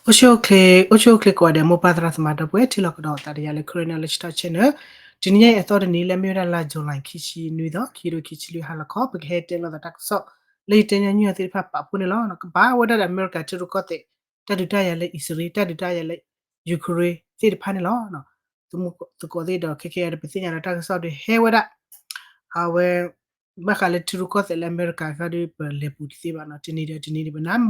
အိၣ်ဆူၣ်အိၣ်ချ့ အိၣ်ဆူၣ်အိၣ်ချ့ကိးဂၤဒဲး မိၢ်ပၢ်သရၣ်သမါဒီပုၢ်ဝဲၢ် ထံလီၤကဒီးသးဒီးယၤလၢ Karen Knowledge Talk Channel. တနံၤညါအံၤအသီတနံၤလၢမ့ၢ်ဝဲဒၣ်လါ July ခံဆံနွံသီ ခံကထိခံဆံလွံၢ်ဟါလီၤခီ ပကဟဲတဲလိာ်သးတၢ်ကစီၣ် လၢယတဲညီနုၢ်အီၤသ့ၣ်တဖၣ်ပာ်ဖှိၣ်န့ၣ်လီၤ. ကဘၣ်ဝဲဒၣ်ဒီးအမဲရကၤထံရူၢ်ကီၢ်သဲး တၢ်ဒုးတၢ်ယၤလၢအံၣ်စရ့လး တၢ်ဒုးတၢ်ယၤလၢ Ukraine သ့ၣ်တဖၣ်န့ၣ်လီၤ. သမူသကိးသ့ၣ်ဒီး ခဲကဲဒီး ပသ့ၣ်ညါဒီးတၢ်ကစီၣ်ဒီးဟဲဝဲဒၣ် အဝဲ ဘၣ်ဃးလၢထံရူၢ်ကီၢ်သဲးလၢအမဲရကၤခီဒီး ပလဲၤပူၤတသ့ဘၣ်နီၤ, တနံၤဒီးတနံၤန့ၣ် ပနၢ်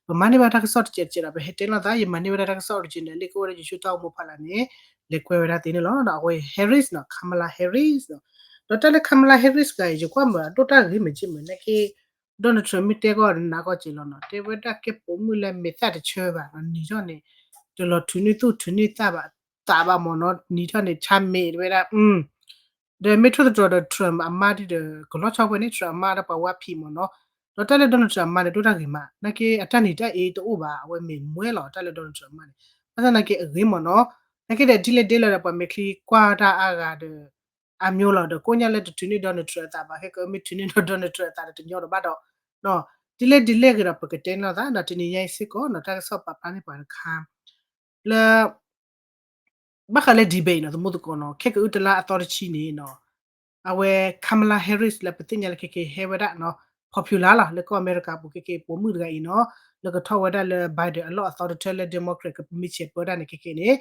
ပမၤန့ၢ်ဘၣ်တၢ်ကစီၣ်တစဲးတစဲးဒီး ပဟဲတဲလိာ်သး ယမၤန့ၢ်ဝဲဒၣ်တၢ်ကစီၣ် original လၢကအိၣ်ဝဲဒၣ် YouTube တၢ်အိၣ်မူဖးလၢ်န့ၣ် လဲၤကွဲဝဲဒၣ်သ့န့ၣ်လီၤ. အဝဲ Harris နီၤ Kamala Harris နီၤ, ဒီးတၢ်လၢ Kamala Harris တဂၤအံၤ ယကွၢ်မးအဒိၣ်တၢ်ဂ့ၤမးက့မး နာ်က့ Donald Trump မ့ၢ်တဲကီၢ်ဒီးနးကီၢ်က့လီၤနီၤ, တဲဝဲဒၣ်ကဲပိာ်မုၣ်လၢမဲာ်သၣ်တဆၢဘၣ်နီၤ, နံၤထီၣ်န့ၣ် တလီၤထုးန့ၢ်သူၣ်ထုးန့ၢ်သးဘၣ် သးဘၣ်မ့ၢ်နီၤ, နံၤထီၣ်န့ၣ် ဆါမ့ၢ်တဝဲဒၣ် ဒီးမ့ၢ်ထိၣ်သတြီၤဒီး Trump အမါဒ်ဒီး ကလီၤဆီဖဲန့ၣ် Trump အမါဒီးပှၤဝါဖံးမ့ၢ်နီၤ, ဒီးတၢ်လၢ Donald Trump အမါန့ၣ် ဒိၣ်တၢ်ဂ့ၤမး နာ်က့အတၢ်နံၤတၢ်အ့တအိၣ်ဘၣ် အဝဲမ့ၢ်မွဲလီၤ တၢ်လၢ Donald Trump အမါန့ၣ်, ဘၣ်ဆၣ်နာ်က့အဂ့ၤမ့ၢ်နီၤ, နာ်က့ဒီးဒ်လဲၣ်ဒ်လဲၣ်ဒီး ပှၤမဲာ်ချံကွၢ်တၢ်အါဂၤဒီး အါမျိုးလီၤဒီး ကိးညါလၢတထုးန့ၢ် Donald Trump အသးဘၣ် ခဲကမ့ၢ်ထုးန့ၢ်ဒီး Donald Trump အသးဒီးတညီဒီးဘၣ်ဒီး ဒ်လဲၣ်ဒ်လဲၣ်ဂ့ၤဒီး ပကတဲန့ၢ်လိာ်သးဒီး တနံၤညါအံၤစ့ၢ်ကီးနီၤ တၢ်ကစီၣ်ပာ်ဖျါန့ၢ်ပှၤတခါ လၢ ဘၣ်ဃးလၢ debate နီၤ သမူသကိးနီၤ ခဲကအုတလါအသီတဆံန့ၣ်နီၤ, အဝဲ Kamala Harris လၢပသ့ၣ်ညါလၢခဲကဟဲဝဲဒၣ်နီၤ popular လီၤ လၢကီၢ်အမဲရကၤပူၤ ခဲကပိာ်မုၣ်တဂၤအံၤနီၤ, လၢကထီၣ်ဝဲဒၣ်လၢ Biden အလီၢ်အသီတထၢလၢ Democrat ကမ့ၢ်ဆဲးပၢတၢ်န့ၣ် ခဲကန့ၣ်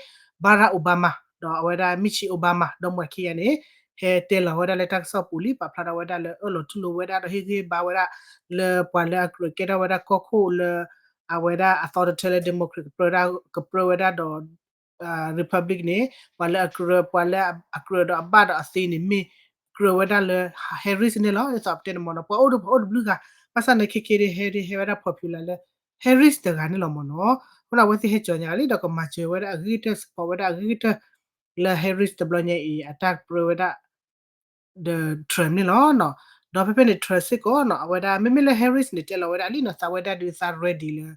Barack Obama ဒီးအဝဲဒၣ် Michelle Obama ဒီးမွၤခံဂၤန့ၣ် ဟဲတဲလီၤဝဲဒၣ်လၢတၢ်ကစီၣ်ပူၤလံ ပာ်ဖျါထီၣ်ဝဲဒၣ်လၢအၢၣ်လီၤတူၢ်လိာ်ဝဲဒၣ်ဒီး ဟ့ၣ်ဂံၢ်ဘါဝဲဒၣ် လၢပှၤလၢအကြၢးကဲထီၣ်ဝဲဒၣ်ကီၢ်ခိၣ်လၢ အဝဲဒၣ်အသီတထၢလၢ Democrat ကပြၢဝဲဒၣ်ဒီး Republic န့ၣ် ပှၤလၢအကြၢး ပှၤလၢအကြၢးဒီးအဘၣ်ဒီးအသ့န့ၣ် မ့ၢ်ကြၢးဝဲဒၣ်လၢ Harris န့ၣ်လီၤ. ဒ်သိးပတဲန့ၣ်မ့ၢ်နီၤ ပှၤအိၣ်ဒီးပှၤအိၣ်တဘျုးဂၤ ဘၣ်ဆၣ်န့ၣ် ခဲကဲဒ်ဟဲဒ်ဟဲဝဲဒၣ် popular လၢ Harris တဂၤန့ၣ်လီၤမ့ၢ်နီၤ. အဃိန့ၣ် အဝဲသ့ၣ်ဟဲကၠီၤညါလံဒီးကမၤစၢၤဝဲဒၣ်အဂ့ၤကတၢၢ် support ဝဲဒၣ်အဂ့ၤကတၢၢ် လၢ Harris တဘျီညါအံၤ အတၢ်ကြၢးဝဲဒၣ် ဒီး Trump န့ၣ်လီၤ. ဒီးဖဲဖဲန့ၣ် Trump စ့ၢ်ကီးနီၤ အဝဲဒၣ် မ့မ့ၢ်လၢ Harris န့ၣ် တဲလီၤဝဲဒၣ်လံနီၤ သးဝဲဒၣ်ဒုးသး ready လၢ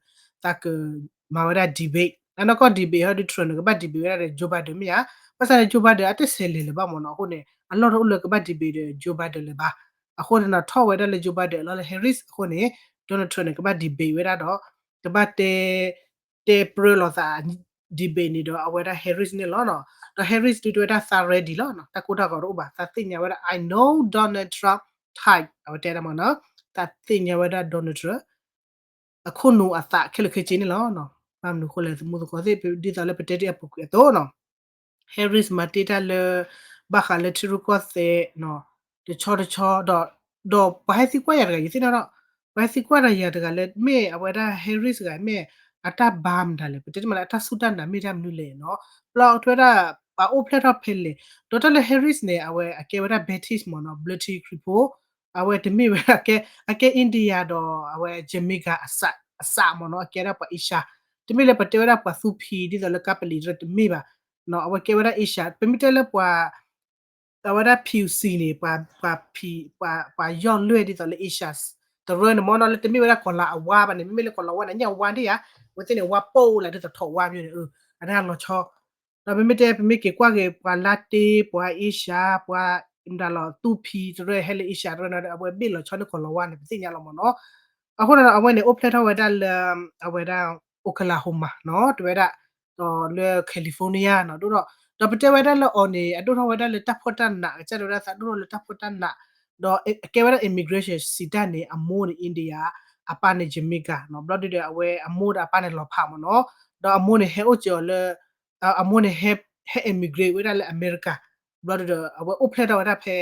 သးကမၤဝဲဒၣ် debate အနီၢ်ကီၢ် debate ဟီဒုး Trump န့ၣ် ကဘၣ် debate ဝဲဒၣ်ဒီး Joe Biden မ့ၢ်ဧါ. ဘၣ်ဆၣ်န့ၣ် Joe Biden အတဆဲးလဲၤလၢၤဘၣ်မ့ၢ်နီၤ. အဃိန့ၣ် အလီၢ်တအိၣ်လၢကဘၣ် debate ဒီး Joe Biden လၢၤဘၣ်. အဃိန့ၣ်နီၤ ထီၣ်ဝဲဒၣ်လၢ Joe Biden အလီၢ်လၢ Harris အဃိန့ၣ် Donald Trump န့ၣ် ကဘၣ် debate ဝဲဒၣ်ဒီး ကဘၣ်တဲ တဲပြၢလိာ်သး debate န့ၣ်ဒီး အဝဲဒၣ် Harris န့ၣ်လီၤနီၤ. ဒီး Harris ဒုးတဲဝဲဒၣ်သး ready လီၤနီၤ တၢ်ကိၢ်တၢ်ဂီၤတအိၣ်ဘၣ် သးသ့ၣ်ညါဝဲဒၣ် I know Donald Trump type အဝဲတဲဒၣ်မ့ၢ်နီၤ သးသ့ၣ်ညါဝဲဒၣ် Donald Trump အခိၣ်နူာ်အသးခဲလၢာ်ခဲဆ့န့ၣ်လီၤ. ဘၣ်မနုၤအဃိလဲၣ် သမူသကိးသ့ၣ် ဒ်သိးလၢပတဲတ့ၢ်အပူၤကွံာ်အသိးနီၤ Harris မၤတ့ၢ်တၢ်လၢ ဘၣ်ဃးလၢထံရူၢ်ကီၢ်သဲးနီၤ တဆီတဆီဒီး ဒီးပှၤဟဲသံကွၢ်ယၤတဂၤ ယသ့ၣ်နီၣ်ထီၣ် ပှၤဟဲသံကွၢ်တၢ်ယၤတဂၤလၢ မ့ၢ်အဝဲဒၣ် Harris တဂၤ မ့ၢ်အတၢ်ဘါမတၤလဲၣ် ပတဲတမးလၢအတၢ်စူၢ်တၢ်နာ်မ့ၢ်တၢ်မနုၤလဲၣ်နီၤ ဘျီတဲဝဲဒၣ် ပှၤအိၣ်ဖျဲၣ်ထီၣ်ဖဲလဲၣ် ဒီးတၢ်လၢ Harris န့ၣ် အဝဲအကဲဝဲဒၣ် Baptist မ့ၢ်နီၤ ဘျၢထံခရံာ်ဖိ အဝဲတမ့ၢ်ဝဲဒၣ် အကဲ India ဒီးအဝဲ Jamaica အစးမ့ၢ်နီၤ အကဲဒၣ်ပှၤ Asia တမ့ၢ်လၢပတဲဝဲဒၣ်ပှၤသူဖံးဒ်သိးလၢကါပလံၤတမ့ၢ်ဘၣ် အဝဲကဲဝဲဒၣ် Asia ပမ့ၢ်တဲလၢပှၤ အဝဲဒၣ် ဖံးစံန့ၣ် ပှၤ ပှၤဖံး ပှၤ ပှၤယီၢ်လွဲၢ်ဒ်သိးလၢ Asia တရၢန့ၣ်မ့ၢ်နီၤ လၢတမ့ၢ်ဝဲဒၣ်ကီၤလၤအဝါဘၣ်န့ၣ် မ့မ့ၢ်လၢကီၤလၤဝါန့ၣ် ညၣ်ဝါဒၣ်ဧါ အဝဲသ့ၣ်န့ၣ် ဝါပိၢ်လၢဒ်သိးထီၣ်ဝါမျိုးန့ၣ် အတၢ်လီၤဆီ ဒီးမ့မ့ၢ်တဲ ပမ့ၢ်က့ၤကွၢ်က့ၤ ပှၤလါတ့ ပှၤ Asia ပှၤ မတၤလီၤ သူဖံးတရၢဟဲလၢ Asia တရၢန့ၣ်ဒီး အဝဲဘ့ၣ်လီၤဆီလၢကီၤလၤဝါန့ၣ် ပသ့ၣ်ညါလီၤမ့ၢ်နီၤ အဃိန့ၣ်ဒီး အဝဲန့ၣ် အိၣ်ဖျဲၣ်ထီၣ်ဝဲဒၣ်လၢ အဝဲဒၣ် Oklahoma နီၤ တဝဲဒၣ် ဒီးလၢ California နီၤ ဒိၣ်ဒီး ဒီးပတဲဝဲဒၣ်လၢအီၤန့ၣ် အဒိၣ်ထီၣ်ဝဲဒၣ်လၢတၢ်ဖှီၣ်တၢ်နး ကစၢ်တဲဝဲဒၣ်သးဒိၣ်ထီၣ်လၢတၢ်ဖှီၣ်တၢ်နး ဒီးအကဲဝဲဒၣ် immigration စံးတၢ်န့ၣ် အမိၢ်န့ၣ် India အပၢ်န့ၣ် Jamaica နီၤ ဘျီဒုဒီး အဝဲအမိၢ်ဒီးအပၢ်န့ၣ်လီၤဖးမ့ၢ်နီၤ ဒီးအမိၢ်န့ၣ်ဟဲအိၣ်စၢၤအီၤလၢ အမိၢ်န့ၣ် ဟဲ immigrate ဝဲဒၣ်လၢအမဲရကၤ ဘျီဒုဒီး အဝဲအိၣ်ဖျဲၣ်ထီၣ်ဝဲဒၣ်ဖဲ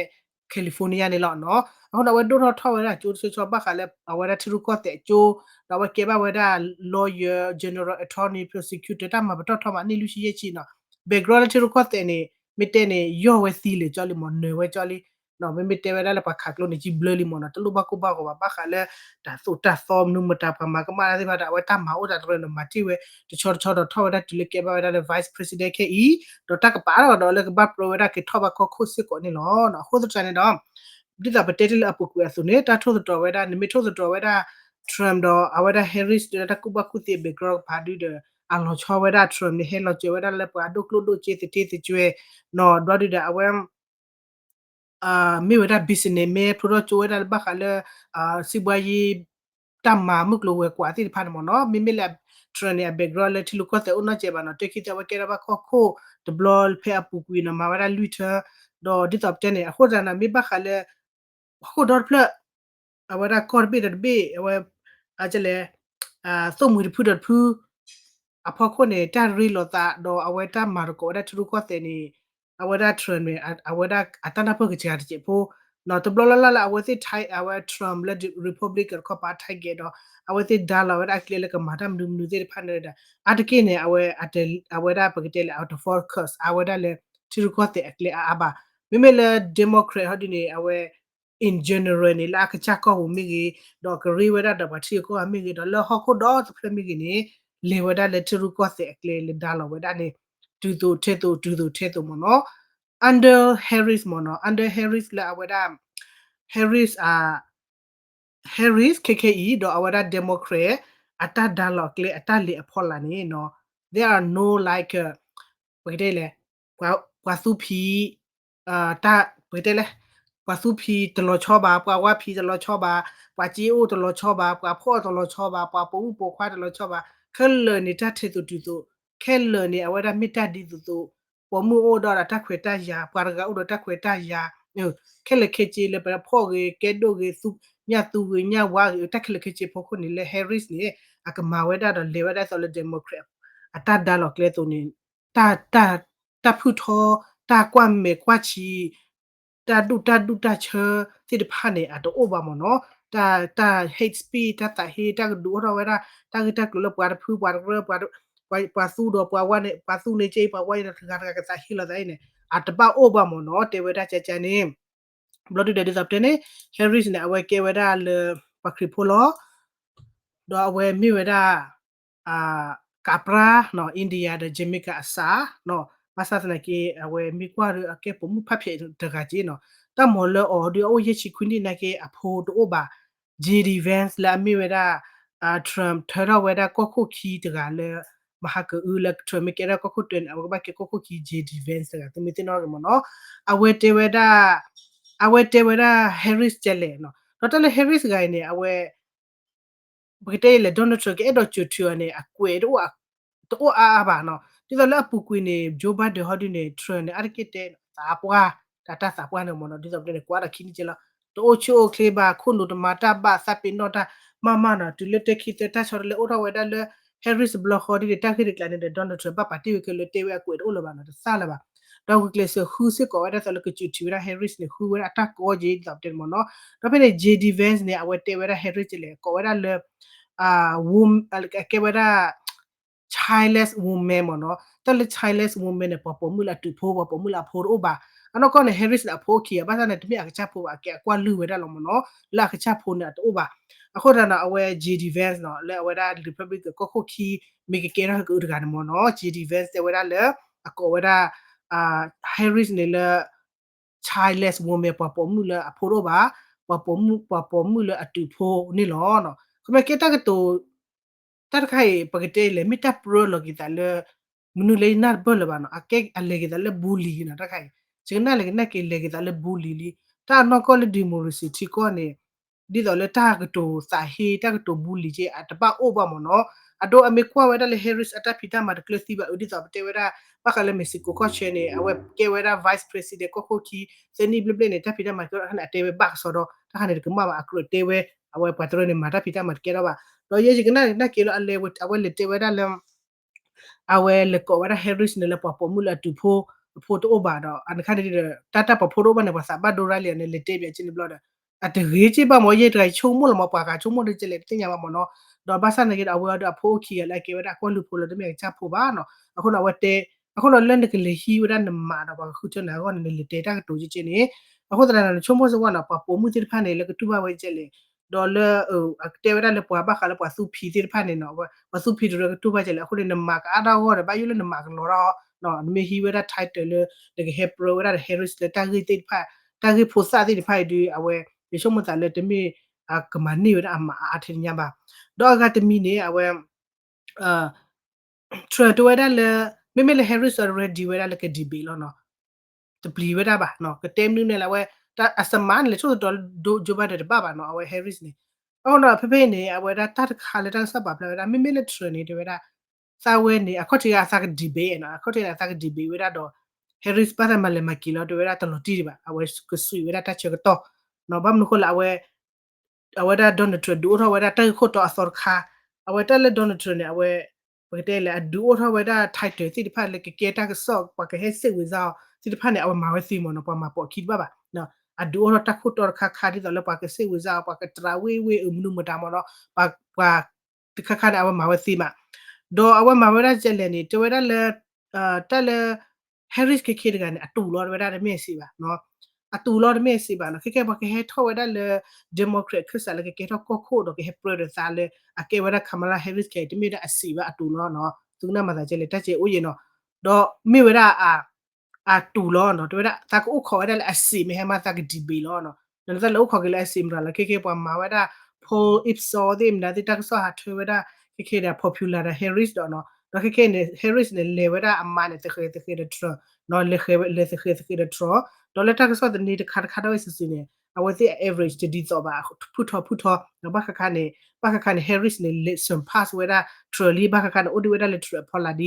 California န့ၣ်လီၤနီၤ အဃိန့ၣ် အဝဲဒိၣ်ထီၣ်ထီၣ်ဝဲဒၣ်ကၠိတဆိဆီဘၣ်ဃးလၢ အဝဲဒၣ်ထံရူၢ်ကီၢ်သဲးအကၠိ ဒီးအဝဲကဲဘၣ်ဝဲဒၣ် lawyer, general attorney, prosecutor တၢ်မၤပတီၢ်ထီမး နံၣ်လွံၢ်ဆံယဲၢ်ဆံနီၤ background လၢထံရူၢ်ကီၢ်သဲးန့ၣ် မ့ၢ်တဲန့ၣ် ယီၢ်ဝဲသံလၢာ်ကၠီလံမ့ၢ် နၢၤဝဲကၠီလံ မ့မ့ၢ်တဲဝဲဒၣ်လၢပှၤခးကျိန့ၣ် ကံဘျၢလံမ့ၢ်နီၤ တလိၣ်ဘၣ်ကိၢ်ဘၣ်ဂီၤဘၣ် ဘၣ်ဃးလၢ တၢ်သိၣ်တၢ်သီမနုၤမတၤ ပှၤမၤကမၣ်တၢ်သ့ၣ်တဖၣ်ဒီး အဝဲတၢ်မၤအိၣ်တၢ်တရၢန့ၣ် မၤတ့ၢ်ဝဲ တဆီတဆီဒီးထီၣ်ဝဲဒၣ်တုၤလၢကဲဘၣ်ဝဲဒၣ်လၢ vice president ခဲအံၤ ဒီးတၢ်ကပာ်ထီၣ်ဒီးလၢကဘၣ်ပြၢဝဲဒၣ်က့ၤထီၣ်ဘၣ်ကီၢ်ခိၣ်စ့ၢ်ကီးန့ၣ်လီၤ. အဃိသတးန့ၣ်ဒီး ဒ်သိးပတဲတ့ၢ်လၢအပူၤကွံာ်အသိးန့ၣ် တၢ်ထိၣ်သတြီၤဝဲဒၣ် နမ့ၢ်ထိၣ်သတြီၤဝဲဒၣ် Trump ဒီးအဝဲဒၣ် Harris ဒ်တၢ်ကူၣ်ဘၣ်ကူၣ်သ့ background ကပၤဒုဒီး အလီၤဆီဝဲဒၣ် Trump န့ၣ် ဟဲလီၤစၢၤဝဲဒၣ်လၢပှၤဒိၣ်ကျိၣ်ဒိၣ်စ့သထ့သကွဲ နီၤ ဘျီဒုဒီးအဝဲ မ့ၢ်ဝဲဒၣ် businessman ဖျိထီၣ်ကၠိဝဲဒၣ်လၢဘၣ်ဃးလၢ စံးဘှါယံၤ တၢ်မၤမုၢ်ကျိၤဝဲၤကွာ်သ့ၣ်တဖၣ်န့ၣ်မ့ၢ်နီၤ, မ့မ့ၢ်လၢ Trump န့ၣ် အ background လၢထံရူၢ်ကီၢ်သဲးအိၣ်နီတစဲးဘၣ်နီၤ, တၢ်ခံသ့ၣ်အဝဲကဲထီၣ်ဘၣ်ကီၢ်ခိၣ်တဘျီဖဲအပူၤကွံာ်နီၤ, မၤဝဲဒၣ်လွံၢ်ထၢ, ဒီးဒ်သိးပတဲန့ၣ် အဃိသတးန့ၣ် မ့ၢ်ဘၣ်ဃးလၢ ဟီၣ်ခိၣ်ဒီတဖျၢၣ် အဝဲဒၣ်ကီၢ်တဘ့ၣ်ဒီးတဘ့ၣ် အဝဲ အကလဲၣ် သိၣ်မှံၤတဖုဒီးတဖု အဖီခိၣ်န့ၣ် တၢ်ရ့လိာ်သးဒီးအဝဲတၢ်မၤသကိးဝဲဒၣ်ထံရူၢ်ကီၢ်သဲးန့ၣ် အဝဲဒၣ် Trump န့ၣ် အဝဲဒၣ်အတၢ်နၢ်ပၢၢ်ကစှၤတစဲးဖိ နီၤ, တဘျီလၢ်လၢ်လၢအဝဲသ့ၣ် အဝဲ Trump လၢ Republican တခီပၤ target ဒီး အဝဲသ့ၣ်ဒါလီၤဝဲဒၣ်အကျဲလၢကမၤတၢ်မနုၤမနုၤသ့ၣ်တဖၣ်န့ၣ်ဒီး အါတက့ၢ်န့ၣ် အဝဲ အဝဲဒၣ်ပကတဲလၢ အဝဲတ focus အဝဲဒၣ်လၢ ထံရူၢ်ကီၢ်သဲးအကျဲအါအါဘၣ်. မ့မ့ၢ်လၢ Democrat ဟီဒုန့ၣ် အဝဲ in general န့ၣ် လၢအကစၢ်ကီၢ်ပူၤမ့ၢ်ဂ့ၤ, ဒီးကရ့ဝဲဒၣ်ဒီးပှၤထံဂုၤကီၢ်ဂၤမ့ၢ်ဂ့ၤ, ဒီးလၢဟီၣ်ခိၣ်ဒီတဖျၢၣ်မ့ၢ်ဂ့ၤန့ၣ် လဲၤဝဲဒၣ်လၢထံရူၢ်ကီၢ်သဲးအကျဲလၢဒါလီၤဝဲဒၣ်န့ၣ် တုၤသိးထဲသိး တုၤသိးထဲသိးမ့ၢ်နီၤ. under Harris မ့ၢ်နီၤ, under Harris လၢအဝဲဒၣ် Harris အ Harris ခဲခဲအံၤ ဒီးအဝဲဒၣ် Democrat အတၢ်ဒါလီၤအကျဲ အတၢ်လဲၤအဖီလာ်န့ၣ်နီၤ there are no like ပကတဲလဲၣ် ပှၤသူဖံး တၢ် ပကတဲလဲၣ် ပှၤသူဖံးတလီၤဆီဘၣ်, ပှၤဝါဖံးတလီၤဆီဘၣ်, ပှၤစ့အိၣ်တလီၤဆီဘၣ်, ပှၤဖှီၣ်တလီၤဆီဘၣ်, ပှၤပိာ်မုၣ်ပိာ်ခွါတလီၤဆီဘၣ်, ခဲလၢာ်န့ၣ် တၢ်ထဲသိးတုၤသိး, ခဲလၢာ်န့ၣ် အဝဲဒၣ်မ့ၢ်တၢ်ဒ်သိးသိး, ပိာ်မုၣ်အိၣ်ဒီးတၢ်ခွဲးတၢ်ယာ်, ပှၤတဂၤအိၣ်ဒီးတၢ်ခွဲးတၢ်ယာ်, ခဲလၢာ်ခဲဆ့လၢပဖှီၣ်ဂ့ၤ, ကဲဒိၣ်ဂ့ၤ, သူ ညၣ်သူဂ့ၤ, ညၣ်ဝါဂ့ၤ, တၢ်ခဲလၢာ်ခဲဆ့ဖီခိၣ်န့ၣ် လၢ Harris န့ၣ် အကမၤဝဲဒၣ်ဒီးလဲၤဝဲဒၣ်သိးလၢ Democrat အတၢ်ဒါလီၤကျဲအသိးန့ၣ် တၢ် တၢ် တၢ်ဖုၣ်ထီ, တၢ်ကွၢ်မဲာ်ကွၢ်ဆံး, တၢ်ဒူၣ်တၢ်ဒူၣ်တၢ်ဆၢသ့ၣ်တဖၣ်န့ၣ် အတအိၣ်ဘၣ်မ့ၢ်နီၤ, တၢ် တၢ် hate speech တၢ်သးဟ့ တၢ်ကဒုးအိၣ်ထီၣ်ဝဲဒၣ် တၢ်ဂ့ၢ်တၢ်ကျိၤလၢပှၤတဖု ပှၤတကြၢး ပှၤသူဒီးပှၤဝါန့ၣ် ပှၤသူန့ၣ်ကဲအံၤ ပှၤဝါအံၤဒီးတဂၤတဂၤကသးဟ့လိာ်သးအံၤန့ၣ် အတဘၣ်အိၣ်ဘၣ်မ့ၢ်နီၤ, တဲဝဲဒၣ်ကကန့ၣ် ဘျီဒုဒီးဒ်သိးပတဲန့ၣ် Harris န့ၣ် အဝဲကဲဝဲဒၣ်လၢ ပှၤခရံာ်ဖိလီၤ ဒီးအဝဲမ့ၢ်ဝဲဒၣ် ကးပြါ India ဒီး Jamaica အစး, ဘၣ်ဆၣ်သနာ်က့ အဝဲမ့ၢ်ကွၢ်ဒီးအကဲပိာ်မုၣ်ဖးဖျဲးတဂၤက့နီၤ, တၢ်မၤလၢအီၤဒုးအအိၣ်ယဲၢ်ဆံခွံနံၣ်နာ်က့ အဖိတအိၣ်ဘၣ်, J D Vance လၢအမ့ၢ်ဝဲဒၣ် Trump ထၢထီၣ်ဝဲဒၣ်ကီၢ်ခိၣ်ခံတဂၤလၢ မဟါကအုလၢ Trump မ့ၢ်ကဲဒၣ်ကီၢ်ခိၣ်တၢန့ၣ် အဝဲကဘၣ်ကဲကီၢ်ခိၣ်ခံ J D Vance တဂၤ သုမ့ၢ်သ့ၣ်နီၣ်ထီၣ်က့ၤမ့ၢ်နီၤ, အဝဲတဲဝဲဒၣ် အဝဲတဲဝဲဒၣ် Harris ကလဲၣ်နီၤ, ဒီးတၢ်လၢ Harris တဂၤအံၤန့ၣ် အဝဲ ပကတဲလဲၣ် Donald Trump ကအဲၣ်ဒိးစၢၤထုးအီၤန့ၣ် အကွဲး တအိၣ်အါအါဘၣ်နီၤ, ဒ်သိးလၢအပူၤကွံာ်န့ၣ် Joe Biden ဟီဒုန့ၣ် Trump န့ၣ် အါတက့ၢ်တဲသးပှၢ်, တၢ်သးပှၢ်န့ၣ်မ့ၢ်နီၤ, ဒ်သိးပတဲန့ၣ် ကွၢ်ဒီးခံနံၣ်ကဲလီၤ, တအိၣ်ဆူၣ်အိၣ်ချ့ဘၣ်, ခိၣ်နူာ်တမၤတၢ်ဘၣ်, သးပ့ၤနီၣ်တၢ်မးမးနီၤ, တုၤလၢတၢ်ခံသၢတၢ်ဆီတလဲအိၣ်ထီၣ်ဝဲဒၣ်လၢ Harris ဘျီဃီဒ်န့ၣ် တၢ်ဂ့ၢ်တကျးန့ၣ်ဒီး Donald Trump ဘၣ်ပာ်တ့ၢ်ဝဲခဲလၢာ် တဲဝဲအကွဲးတအိၣ်လၢၤဘၣ်နီၤ, တသ့လၢၤဘၣ်, ဒီးဂုာ်ကျဲးစၢးဃုစ့ၢ်ကီးဝဲဒၣ်သိးလၢကစၢၤထုးဝဲဒၣ် Harris န့ၣ် ဃုဝဲဒၣ်အတၢ်ကီက့ၤ ဒ်သိးပတဲန့ၣ်မ့ၢ်နီၤ, ဒီးဖဲန့ၣ် J D Vance န့ၣ် အဝဲတဲဝဲဒၣ် Harris ကလဲၣ် ကိးဝဲဒၣ်လၢ အကဲဝဲဒၣ် childless woman မ့ၢ်နီၤ, တၢ်လၢ childless woman န့ၣ် ပှၤပိာ်မုၣ်လၢအတုၤဖိ ပှၤပိာ်မုၣ်လၢအဖိတအိၣ်ဘၣ်, အနီၢ်ကီၢ်န့ၣ် Harris န့ၣ် အဖိအိၣ်ခံဂၤ ဘၣ်ဆၣ်န့ၣ် တမ့ၢ်အကစၢ်ဖိဘၣ် အကဲအကွၢ်လုၢ်ဝဲဒၣ်လီၤမ့ၢ်နီၤ, လၢအကစၢ်ဖိန့ၣ် အတအိၣ်ဘၣ်, အဃိသတးန့ၣ် အဝဲ J D Vance နီၤ လၢအဝဲဒၣ် Republican ကီၢ်ခိၣ်ခံ မ့ၢ်ကကဲထီၣ်ကအုတဂၤန့ၣ်မ့ၢ်နီၤ, J D Vance တဲဝဲဒၣ်လၢ အကိးဝဲဒၣ် Harris န့ၣ်လၢ childless woman ပှၤပိာ်မုၣ်လၢအဖိတအိၣ်ဘၣ်, ပှၤပိာ်မုၣ် ပှၤပိာ်မုၣ်လၢအတုၤဖိန့ၣ်လီၤ. ခီမ့ၢ်ကဲတၢ်ကတိၤ တၢ်တခါအံၤ ပကတဲလဲၣ် မ့ၢ်တၢ်ပြၢလီၤက့ၤသးလၢ မနုၤလၢယနၢ်တပၢၢ်လၢၤဘၣ်နီၤ, အကဲအလဲၤက့ၤသးလၢ bully နီၤ, တၢ်တခါအံၤ ယကနၣ်လဲၤကနၣ်က့ၤ လဲၤက့ၤသးလၢ bully လံ, တၢ်အနီၢ်ကီၢ်လၢ democracy ထံကီၢ်န့ၣ် ဒ်သိးလၢတၢ်ကတိၤသးဟ့ တၢ်ကတိၤ bully က့ အတဘၣ်အိၣ်ဘၣ်မ့ၢ်နီၤ, အဒိ အမ့ၢ်ကွၢ်ဝဲဒၣ်လၢ Harris အတၢ်ဖံးတၢ်မၤတကျၢၤသံဘၣ်အုး ဒ်သိးပတဲဝဲဒၣ် ဘၣ်ဃးလၢ Mexico ကီၢ်ဆၢန့ၣ် အဝဲကဲဝဲဒၣ် vice president ကီၢ်ခိၣ်ခံ သၢနံၣ်ဘျဲၣ်ဘျဲၣ်န့ၣ် တၢ်ဖံးတၢ်မၤကဲထီၣ်တခါန့ၣ် အတဲဝဲဘၣ်ကစီဒီ တၢ်ခါန့ၣ် တကမၣ်ဘၣ် အကြၢးတဲဝဲ အဝဲပှၤတရၢန့ၣ် မၤတၢ်ဖံးတၢ်မၤတကဲထီၣ်ဘၣ်, ဒီးယဲယကနၣ်က့ၤလၢအလဲၤ အဝဲလဲၤတဲဝဲဒၣ်လၢ အဝဲလဲၤကိးဝဲဒၣ် Harris န့ၣ်လၢပှၤပိာ်မုၣ်လၢအတုၤဖိ အဖိတအိၣ်ဘၣ်ဒီး အန့ၣ်ခါန့ၣ်ဒီး တၢ်တၢ်ပှၤဖိတအိၣ်ဘၣ်န့ၣ် ပှၤသးဘၣ်ဒိရါလံန့ၣ် လဲၤတဲဘၣ်က့န့ၣ်ဘျီဒီး အတဂ့ၤက့ဘၣ်မ့ၢ် ယဲတဂၤဆိကမိၣ်လီၤမ့ၢ် ပှၤဂၤဆိကမိၣ်ဒ်ကဲလဲၣ် တသ့ၣ်ညါဘၣ်မ့ၢ်နီၤ, ဒီးဘၣ်ဆၣ်န့ၣ်က့ဒီး အဝဲဒီးအဖိအိၣ်ခံဂၤလၢအကဲဝဲဒၣ်အကွၢ်လုၢ်ဖိလၢတမ့ၢ်အကစၢ်ဖိဘၣ်နီၤ, အဃိန့ၣ် အဝဲတဲ အဃိန့ၣ်လၢနကလဲၤဟံးဝဲဒၣ်နမးဒီးပှၤကဃုထၢနၤအဂီၢ်န့ၣ် နလဲၤတဲတၢ်ကတိၤကဲကဲန့ၣ်, အဃိသတးန့ၣ် နဆိကမိၣ်စ့ၢ်ကီးနီၤ ပှၤပိာ်မုၣ်သ့ၣ်တဖၣ်န့ၣ် လၢကတူၢ်ဘၣ်ဝဲကဲလဲၣ် ဒီးလၢ အကတဲဝဲဒၣ်လၢပှၤဘၣ်ဃးလၢပှၤသူဖံးသ့ၣ်တဖၣ်န့ၣ်နီၤ, ပှၤသူဖံးတရၢကတူၢ်ဘၣ်ကဲလဲၣ် အဃိန့ၣ် နမၤကအါထီၣ်အဂီၢ်ဒီး ဘၣ်ယိၣ်လၢနမၤကလီထီၣ်, နမ့ၢ်ဟံးဝဲဒၣ် title လၢ နကဟဲပြၢဝဲဒၣ်ဒီး Harris လၢတၢ်ဂ့ၢ်သ့ၣ်တဖၣ် တၢ်ဂ့ၢ်ဖိသၣ်သ့ၣ်တဖၣ်အံၤဒီး အဝဲ ယဆိကမိၣ်သးလၢတမ့ၢ် ကမၤန့ၢ်ဝဲဒၣ်အမၤအါအါထဲန့ၣ်ညါဘၣ်, ဒီးအဂၤတမံၤန့ၣ် အဝဲ Trump တဲဝဲဒၣ်လၢ မ့မ့ၢ်လၢ Harris အ ready ဝဲဒၣ်လၢက debate လီၤနီၤ, တပျံၤဝဲဒၣ်ဘၣ်နီၤ, ကတဲမနုၤန့ၣ်လၢအဝဲ အစမၤန့ၣ် လဲၤဆိၣ်သတြီၤ Joe Biden တဘၣ်ဘၣ်နီၤ, အဝဲ Harris န့ၣ် အဃိဒီးဖဲဖဲအံၤန့ၣ် အဝဲဒၣ်တၢ်တခါလၢတၢ်ကစီၣ်ပာ်ဖျါဝဲဒၣ် မ့မ့ၢ်လၢ Trump န့ၣ် တဲဝဲဒၣ် သးဝဲန့ၣ် အခီၣ်ထံးအသးက debate နီၤ, အခီၣ်ထံးအသးက debate ဝဲဒၣ်ဒီး Harris ဘၣ်သးမၤလဲၤမၤက့ၤလီၤ တဲဝဲဒၣ်တလီၤတံၢ်ဒံးဘၣ်, အဝဲကစူးဝဲဒၣ်တၢ်ဆၢကတီၢ်နီၤ, ဘၣ်မနုၤဃိလၢအဝဲ အဝဲဒၣ် Donald Trump ဒုးအိၣ်ထီၣ်ဝဲဒၣ်တၢ်ဂ့ၢ်ခိၣ်တီအသီတခါ, အဝဲတၢ်လၢ Donald Trump န့ၣ် အဝဲ ပကတဲလဲၣ် အဒုးအိၣ်ထီၣ်ဝဲဒၣ် title သ့ၣ်တဖၣ်လၢကကဲတၢ်ကစီၣ် ပှၤကဟဲစံးဝဲစါအီၤသ့ၣ်တဖၣ်န့ၣ် အဝဲမၤဝဲသ့မ့ၢ်နီၤ, ပှၤမၤပိာ်ခံတဘၣ်ဘၣ်, အဒုးအိၣ်ထီၣ်တၢ်ခိၣ်တီတခါခါ ဒ်သိးလၢပှၤကစံးဝဲစါအီၤ ပှၤကတြးဝ့ၢ်ဝ့ၢ်အမနုၤမတၤမ့ၢ်နီၤ, ပှၤ ပှၤ တခါခါန့ၣ် အဝဲမၤဝဲသ့မး, ဒီးအဝဲမၤဝဲဒၣ်ကလဲၣ်န့ၣ် တဲဝဲဒၣ်လၢ တၢ်လၢ Harris ခဲခဲတဂၤန့ၣ် အတူၢ်လီၤ တဲဝဲဒၣ်တမ့ၢ်အစံးဘၣ်နီၤ, အတူၢ်လီၤတမ့ၢ်အစံးဘၣ်နီၤ, ခဲခဲပှၤကဟဲထီၣ်ဝဲဒၣ်လၢ Democrat အခၢၣ်စးလၢကကဲထီၣ်ကီၢ်ခိၣ်ဒီးကဟဲပြၢဒီးသးလၢ အကဲဝဲဒၣ် Kamala Harris ခဲအံၤ တမ့ၢ်ဒၣ်အစံးဘၣ် အတူၢ်လီၤနီၤ, သုကနၣ်မၤသးကလဲၣ် တၢ်ကဲအိၣ်ယဲၢ်နီၤ, ဒီးမ့ၢ်ဝဲဒၣ် အတူၢ်လီၤနီၤ, တဲဝဲဒၣ်သးကအိၣ်ခိးဝဲဒၣ်လၢအစံးမ့ၢ်ဟဲမးသးက debate လီၤနီၤ, နသးလဲၤအိၣ်ခိးက့ၤလၢအစံးမတၤလီၤ, ခဲခဲပှၤမၤဝဲဒၣ် poll Ipsos သ့ၣ်မတၤသ့ၣ် တၢ်ကစီၣ်ဟးထၢဝဲဒၣ် ခဲခဲဒီး popular ဒီး Harris ဒီးနီၤ, ဒီးခဲခဲန့ၣ် Harris န့ၣ် လဲၤဝဲဒၣ်အမါန့ၣ် သဃဲၤသဃဲၤဒီး Trump နီၤ, လဲၤဃဲၤ လဲၤသဃဲၤသဃဲၤဒီး Trump ဒီးလၢတၢ်ကစီၣ်သန့တခါတခါဒၣ်ဝဲစုာ်စုာ်န့ၣ် အဝဲသ့ၣ်အ average တဒ်သိးဘၣ် ဖုၣ်ထီၣ်ဖုၣ်ထီၣ်, ဘၣ်ဃးခါန့ၣ် ဘၣ်ဃးခါန့ၣ် Harris န့ၣ် လဲၤ surpass ဝဲဒၣ် Trump လံ, ဘၣ်ဃးခါန့ၣ် အိၣ်ဒံးဝဲဒၣ်လၢ Trump အဖီလာ်ဒ်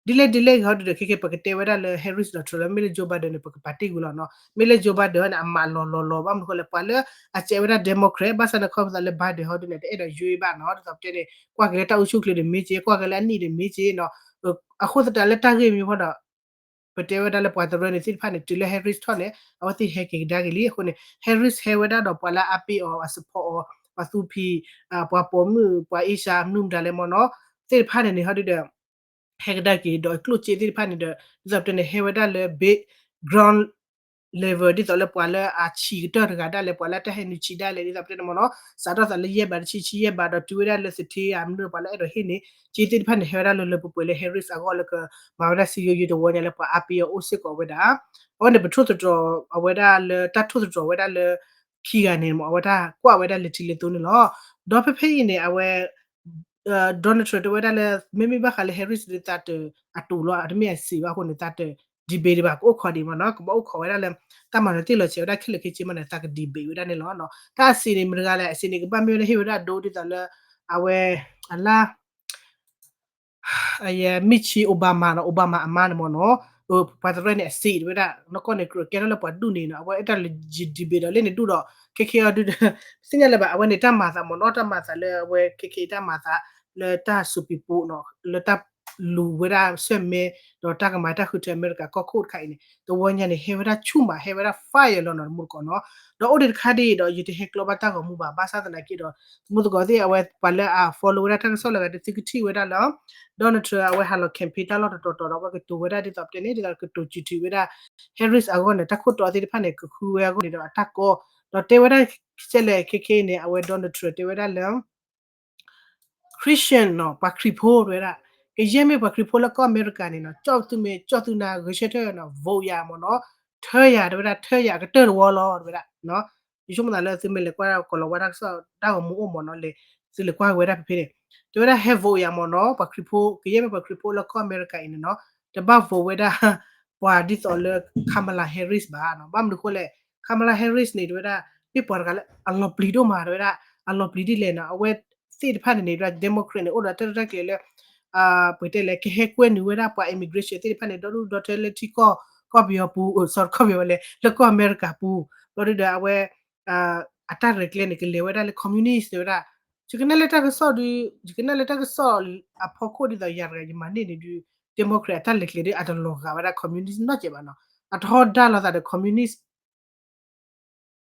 ဒ်လဲၣ်ဒ်လဲၣ်ဂ့ၤဟီဒုဒီး ခဲခဲပကတဲဝဲဒၣ်လၢ Harris ဒီး Trump လၢမ့ၢ်လၢ Joe Biden န့ၣ် ပကပာ်တ့ၢ်ကွံာ်လီၤနီၤ, မ့ၢ်လၢ Joe Biden န့ၣ် အမးလီၤလီၤလီၤ ဘၣ်မနုၤဃိလဲၣ် ပှၤလၢအစဲးဝဲဒၣ် Democrat ဘၣ်ဆၣ်န့ၣ် ခီဖျိလၢ Biden ဟီဒုန့ၣ် တအဲၣ်ဒိးယွ့ဘၣ်နီၤ, ဒ်သိးပတဲန့ၣ် ကွၢ်က့ၤလၢတၢ်အိၣ်ဆူၣ်အိၣ်ချ့ဒီးမ့ၢ်က့, ကွၢ်က့ၤလၢအနံၣ်ဒီးမ့ၢ်က့နီၤ, အဃိသတးလၢတၢ်ဂ့ၢ်မံၤဖီဒီး ပတဲဝဲဒၣ်လၢပှၤတရၢန့ၣ်သ့ၣ်တဖၣ်န့ၣ် တုၤလၢ Harris ထီၣ်န့ၣ် အဝဲသ့ၣ်ဟဲက့ၤကဒါက့ၤလံ, အဃိန့ၣ် Harris ဟဲဝဲဒၣ်ဒီးပှၤလၢအါပ့ၢ်အီၤ အ support အီၤ, ပှၤသူဖံး, ပှၤပိာ်မုၣ်, ပှၤအ့ရှါ မနုၤမတၤလဲၣ်မ့ၢ်နီၤ, သ့ၣ်တဖၣ်န့ၣ်န့ၣ်ဟီဒုဒီး ဟဲကဒါက့ၤဒီးကျိၣ်စ့သ့ၣ်တဖၣ်န့ၣ်ဒီး ဒ်သိးပတဲန့ၣ် ဟဲဝဲဒၣ်လၢ big ground level ဒ်သိးလၢပှၤလၢအဆံးကတၢၢ်တဂၤဒၣ်လဲာ် ပှၤလၢတၢ်ဟဲနုာ်ဆံးဒၣ်လဲာ် ဒ်သိးပတဲန့ၣ်မ့ၢ်နီၤ စးထီၣ်သးလၢယဲၢ်ဘးတဆံ ဆံယဲၢ်ဘးဒီးတုၤဝဲဒၣ်လၢသထ့ဧါ မနုၤပှၤလၢအဲၣ်ဒိးဟ့ၣ်န့ၣ် စ့သ့ၣ်တဖၣ်န့ၣ် ဟဲဝဲဒၣ်လၢလၢပှဲၤပှဲၤလၢ Harris အဂီၢ်လၢကမၤဝဲဒၣ်စံယိယိတဝီညါလၢပှၤအါပ့ၢ်အီၤအိၣ်စ့ၢ်ကီးဝဲဒၣ် အဝဲန့ၣ်ပထိၣ်သတြီၤအဝဲဒၣ်လၢ တၢ်ထိၣ်သတြီၤဝဲဒၣ်လၢ ခံဂၤန့ၣ်မ့ၢ် အဝဲတၢ်ကွၢ်ဝဲဒၣ်လၢထံလၢသိန့ၣ်လီၤ. ဒီးဖဲဖဲအံၤန့ၣ် အဝဲ Donald Trump တဲဝဲဒၣ်လၢ မ့မ့ၢ်ဘၣ်ဃးလၢ Harris ဒ်သးတအတူၢ်လီၤ အတမ့ၢ်အစံးဘၣ်အဃိန့ၣ် သးတ debate ဒံးဘၣ် ကအိၣ်ခိးဒံးမ့ၢ်နီၤ ကဘၣ်အိၣ်ခိးဝဲဒၣ်လၢ တၢ်မၤနၢၤတ့ၢ်လီၤဆဲးဝဲဒၣ်ခဲလၢာ်ခဲဆ့မ့ၢ်န့ၣ် သးက debate ဝဲဒၣ်န့ၣ်လီၤ. တၢ်အစံးန့ၣ် မတၤတဂၤလဲၣ် အစံးန့ၣ် ကဘၣ်မ့ၢ်ဝဲဒၣ်ဟ့ၣ်ဝဲဒၣ်ဒိဒ်သိးလၢ အဝဲ အလၢ အယဲ Michelle Obama နီၤ Obama အမါန့ၣ်မ့ၢ်နီၤ ပှၤတရၢန့ၣ် အစံးတဝဲဒၣ် နီၢ်ကီၢ်န့ၣ် ကြၢးကဲထီၣ်လၢပှၤဒူၣ်န့ၣ်နီၤ အဝဲအဲၣ်တၢ်လၢ debate ဒီးလၢန့ၣ်ဒူၣ်ဒီး ခဲခဲအီၤဒုး သ့ၣ်ညါလၢၤဘၣ် အဝဲန့ၣ်တၢ်မၤသးမ့ၢ်နီၤ တၢ်မၤသးလၢအဝဲခဲခဲအံၤတၢ်မၤသး လၢတၢ်စူးပံးပိနီၤ လၢတၢ်လူၤဝဲဒၣ်ဆၢၣ်မဲ ဒီးတၢ်ကမၤတၢ်ဃုထၢအမဲရကၤကီၢ်ခိၣ်တခါအံၤန့ၣ် တဝီညါန့ၣ် ဟဲဝဲဒၣ်ဆူၣ်မး ဟဲဝဲဒၣ် fire လီၤနီၤ တမူတကိးနီၤ ဒီးအိၣ်ဒံးတခါဒ်အံၤဒီး ယတဟဲကျီဘၣ်တၢ်ဂီၤမူဘၣ် ဘၣ်ဆၣ်သနာ်က့ဒီး တမူတကိးသ့ၣ် အဝဲပှၤလၢအ follow ဝဲဒၣ်တၢ်ကစီၣ်လၢဂၤဒုး သုကထံၣ်ဝဲဒၣ်လၢ Donald Trump အဝဲဟးလီၤ campaign တၢ်လီၢ်တတီၤတီၤဒီး အဝဲကတိၤဝဲဒၣ်ဒ်သိးပတဲန့ၣ် ဒ်သိးကတိၤစူးထံးဝဲဒၣ် Harris အဂီၢ်န့ၣ် တၢ်ခိၣ်တီသ့ၣ်တဖၣ်န့ၣ် ကဃုဝဲအဂီၢ်န့ၣ်ဒီးအတၢ်ကီ ဒီးတဲဝဲဒၣ် ကဲလဲၣ်ခဲခဲအံၤန့ၣ် အဝဲ Donald Trump တဲဝဲဒၣ်လၢ Christian နီၤ ပှၤခရံာ်ဖိတဲဝဲဒၣ် ကယဲၢ်မ့ၢ်ပှၤခရံာ်ဖိလၢကီၢ်အမဲရကၤန့ၣ်နီၤ ကၠီၣ်သုမ့ၢ်ကၠီၣ်သုနၤ ဂဲၤဆၢထၢၣ်နီၤ vote ယၤမ့ၢ်နီၤ ထၢယၤတဲဝဲဒၣ် ထၢယၤအကတၢၢ်တဝီလီၤတဲဝဲဒၣ် ယဆိကမိၣ်သးလၢသုမ့ၢ်လဲၤကွၢ်ကီၤလီၤဝါတၢ်ကစီၣ်တၢ်ဂီၤမူအိၣ်မ့ၢ်နီၤ လဲၤသုလဲၤကွၢ်ဝဲဒၣ်ဖဲဖဲန့ၣ် တဲဝဲဒၣ် ဟဲ vote ယၤမ့ၢ်နီၤ ပှၤခရံာ်ဖိ ကယဲၢ်မ့ၢ်ပှၤခရံာ်ဖိလၢကီၢ်အမဲရကၤအံၤန့ၣ်နီၤ တဘၣ် vote ဝဲဒၣ် ပှၤဒ်သိးလၢ Kamala Harris ဘၣ်နီၤ ဘၣ်မနုၤအဃိလဲၣ် Kamala Harris န့ၣ် တဲဝဲဒၣ် မ့ၢ်ပှၤတဂၤလၢအလီၤပျံၤဒိၣ်မး တဲဝဲဒၣ် အလီၤပျံၤဒ်လဲၣ်နီၤ အဝဲသ့ၣ်တဖၣ်န့ၣ်န့ၣ် Democrat န့ၣ် အိၣ်ဒီးတၢ်ရဲၣ်တၢ်ကျဲၤလၢ ပတဲလဲၣ် ကဟဲကွဲနုာ်ဝဲဒၣ်ပှၤ immigration သ့ၣ်တဖၣ်န့ၣ် ဒီဒူၣ်ဒီထၢလၢထံကီၢ် ကီၢ်ပယီၤပူၤ sorry ကီၢ်ပယီၤဝဲလဲၣ် လၢကီၢ်အမဲရကၤပူၤ ဘျီဒုဒီးအဝဲ အတၢ်ရဲၣ်ကျဲၤန့ၣ် ကလဲၤဝဲဒၣ်လၢ communist တဲဝဲဒၣ် ယကနၣ်လၢတၢ်ကစီၣ်ဒုး ယကနၣ်လၢတၢ်ကစီၣ်အဖီခိၣ်ဒ်သိးယၤတဂၤယမၤန့ၢ်န့ၣ်ဒုး Democrat အတၢ်လဲၤကျဲၤဒုး အတလီၤဂာ်ဝဲဒၣ် communist နီတစဲးဘၣ်နီၤ အတဟီၣ်ဒါလိာ်သးဒီး communist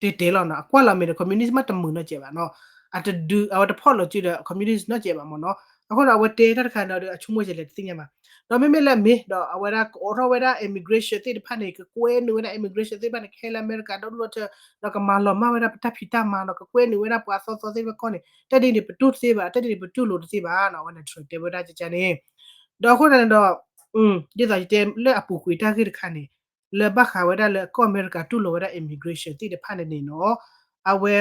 တဲတဲလီၤနီၤ အကွၢ်လီၤမ့ၢ်ဒီး communist မ့ၢ်တမုာ်နီတစဲးဘၣ်နီၤ အတဒုး အဝဲတဖီၣ်လီၤစုဒီး communist နီတစဲးဘၣ်မ့ၢ်နီၤ အဃိဒီးအဝဲတဲတၢ်တခါန့ၣ်ဒီး အဆိကမိၣ်ကလဲၣ်တသ့ၣ်ညါဘၣ် ဒီးမ့မ့ၢ်လၢအမ့ၢ်ဒီး အဝဲဒၣ်ကအိးထီၣ်ဝဲဒၣ် immigration သ့ၣ်တဖၣ်န့ၣ် ကကွဲနုာ်ဝဲဒၣ် immigration သ့ၣ်တဖၣ်န့ၣ် ကဟဲလၢအမဲရကၤဒီဒူၣ်ဒီထၢ ဒီးကမၤလီၤမၢ်ဝဲဒၣ်ပတၢ်ဖံးတၢ်မၤနီၤ ကကွဲနုာ်ဝဲဒၣ်ပှၤအသီသီသ့ၣ်တဖၣ်ကီၢ်န့ၣ် တၢ်ဒ်န့ၣ်ပတူၢ်တသ့ဘၣ် တၢ်ဒ်န့ၣ်ပတူၢ်လိာ်တသ့ဘၣ်နီၤ အဝဲန့ၣ် Trump တဲဝဲဒၣ်ကကန့ၣ် ဒီးအဃိသတးန့ၣ်ဒီး ဒ်သိးယတဲလၢအပူၤကွံာ်တၢ်ဂ့ၢ်တခါန့ၣ် လၢဘၣ်ဃးဝဲဒၣ်လၢကီၢ်အမဲရကၤတူၢ်လိာ်ဝဲဒၣ် immigration သ့ၣ်တဖၣ်န့ၣ်န့ၣ်နီၤ အဝဲ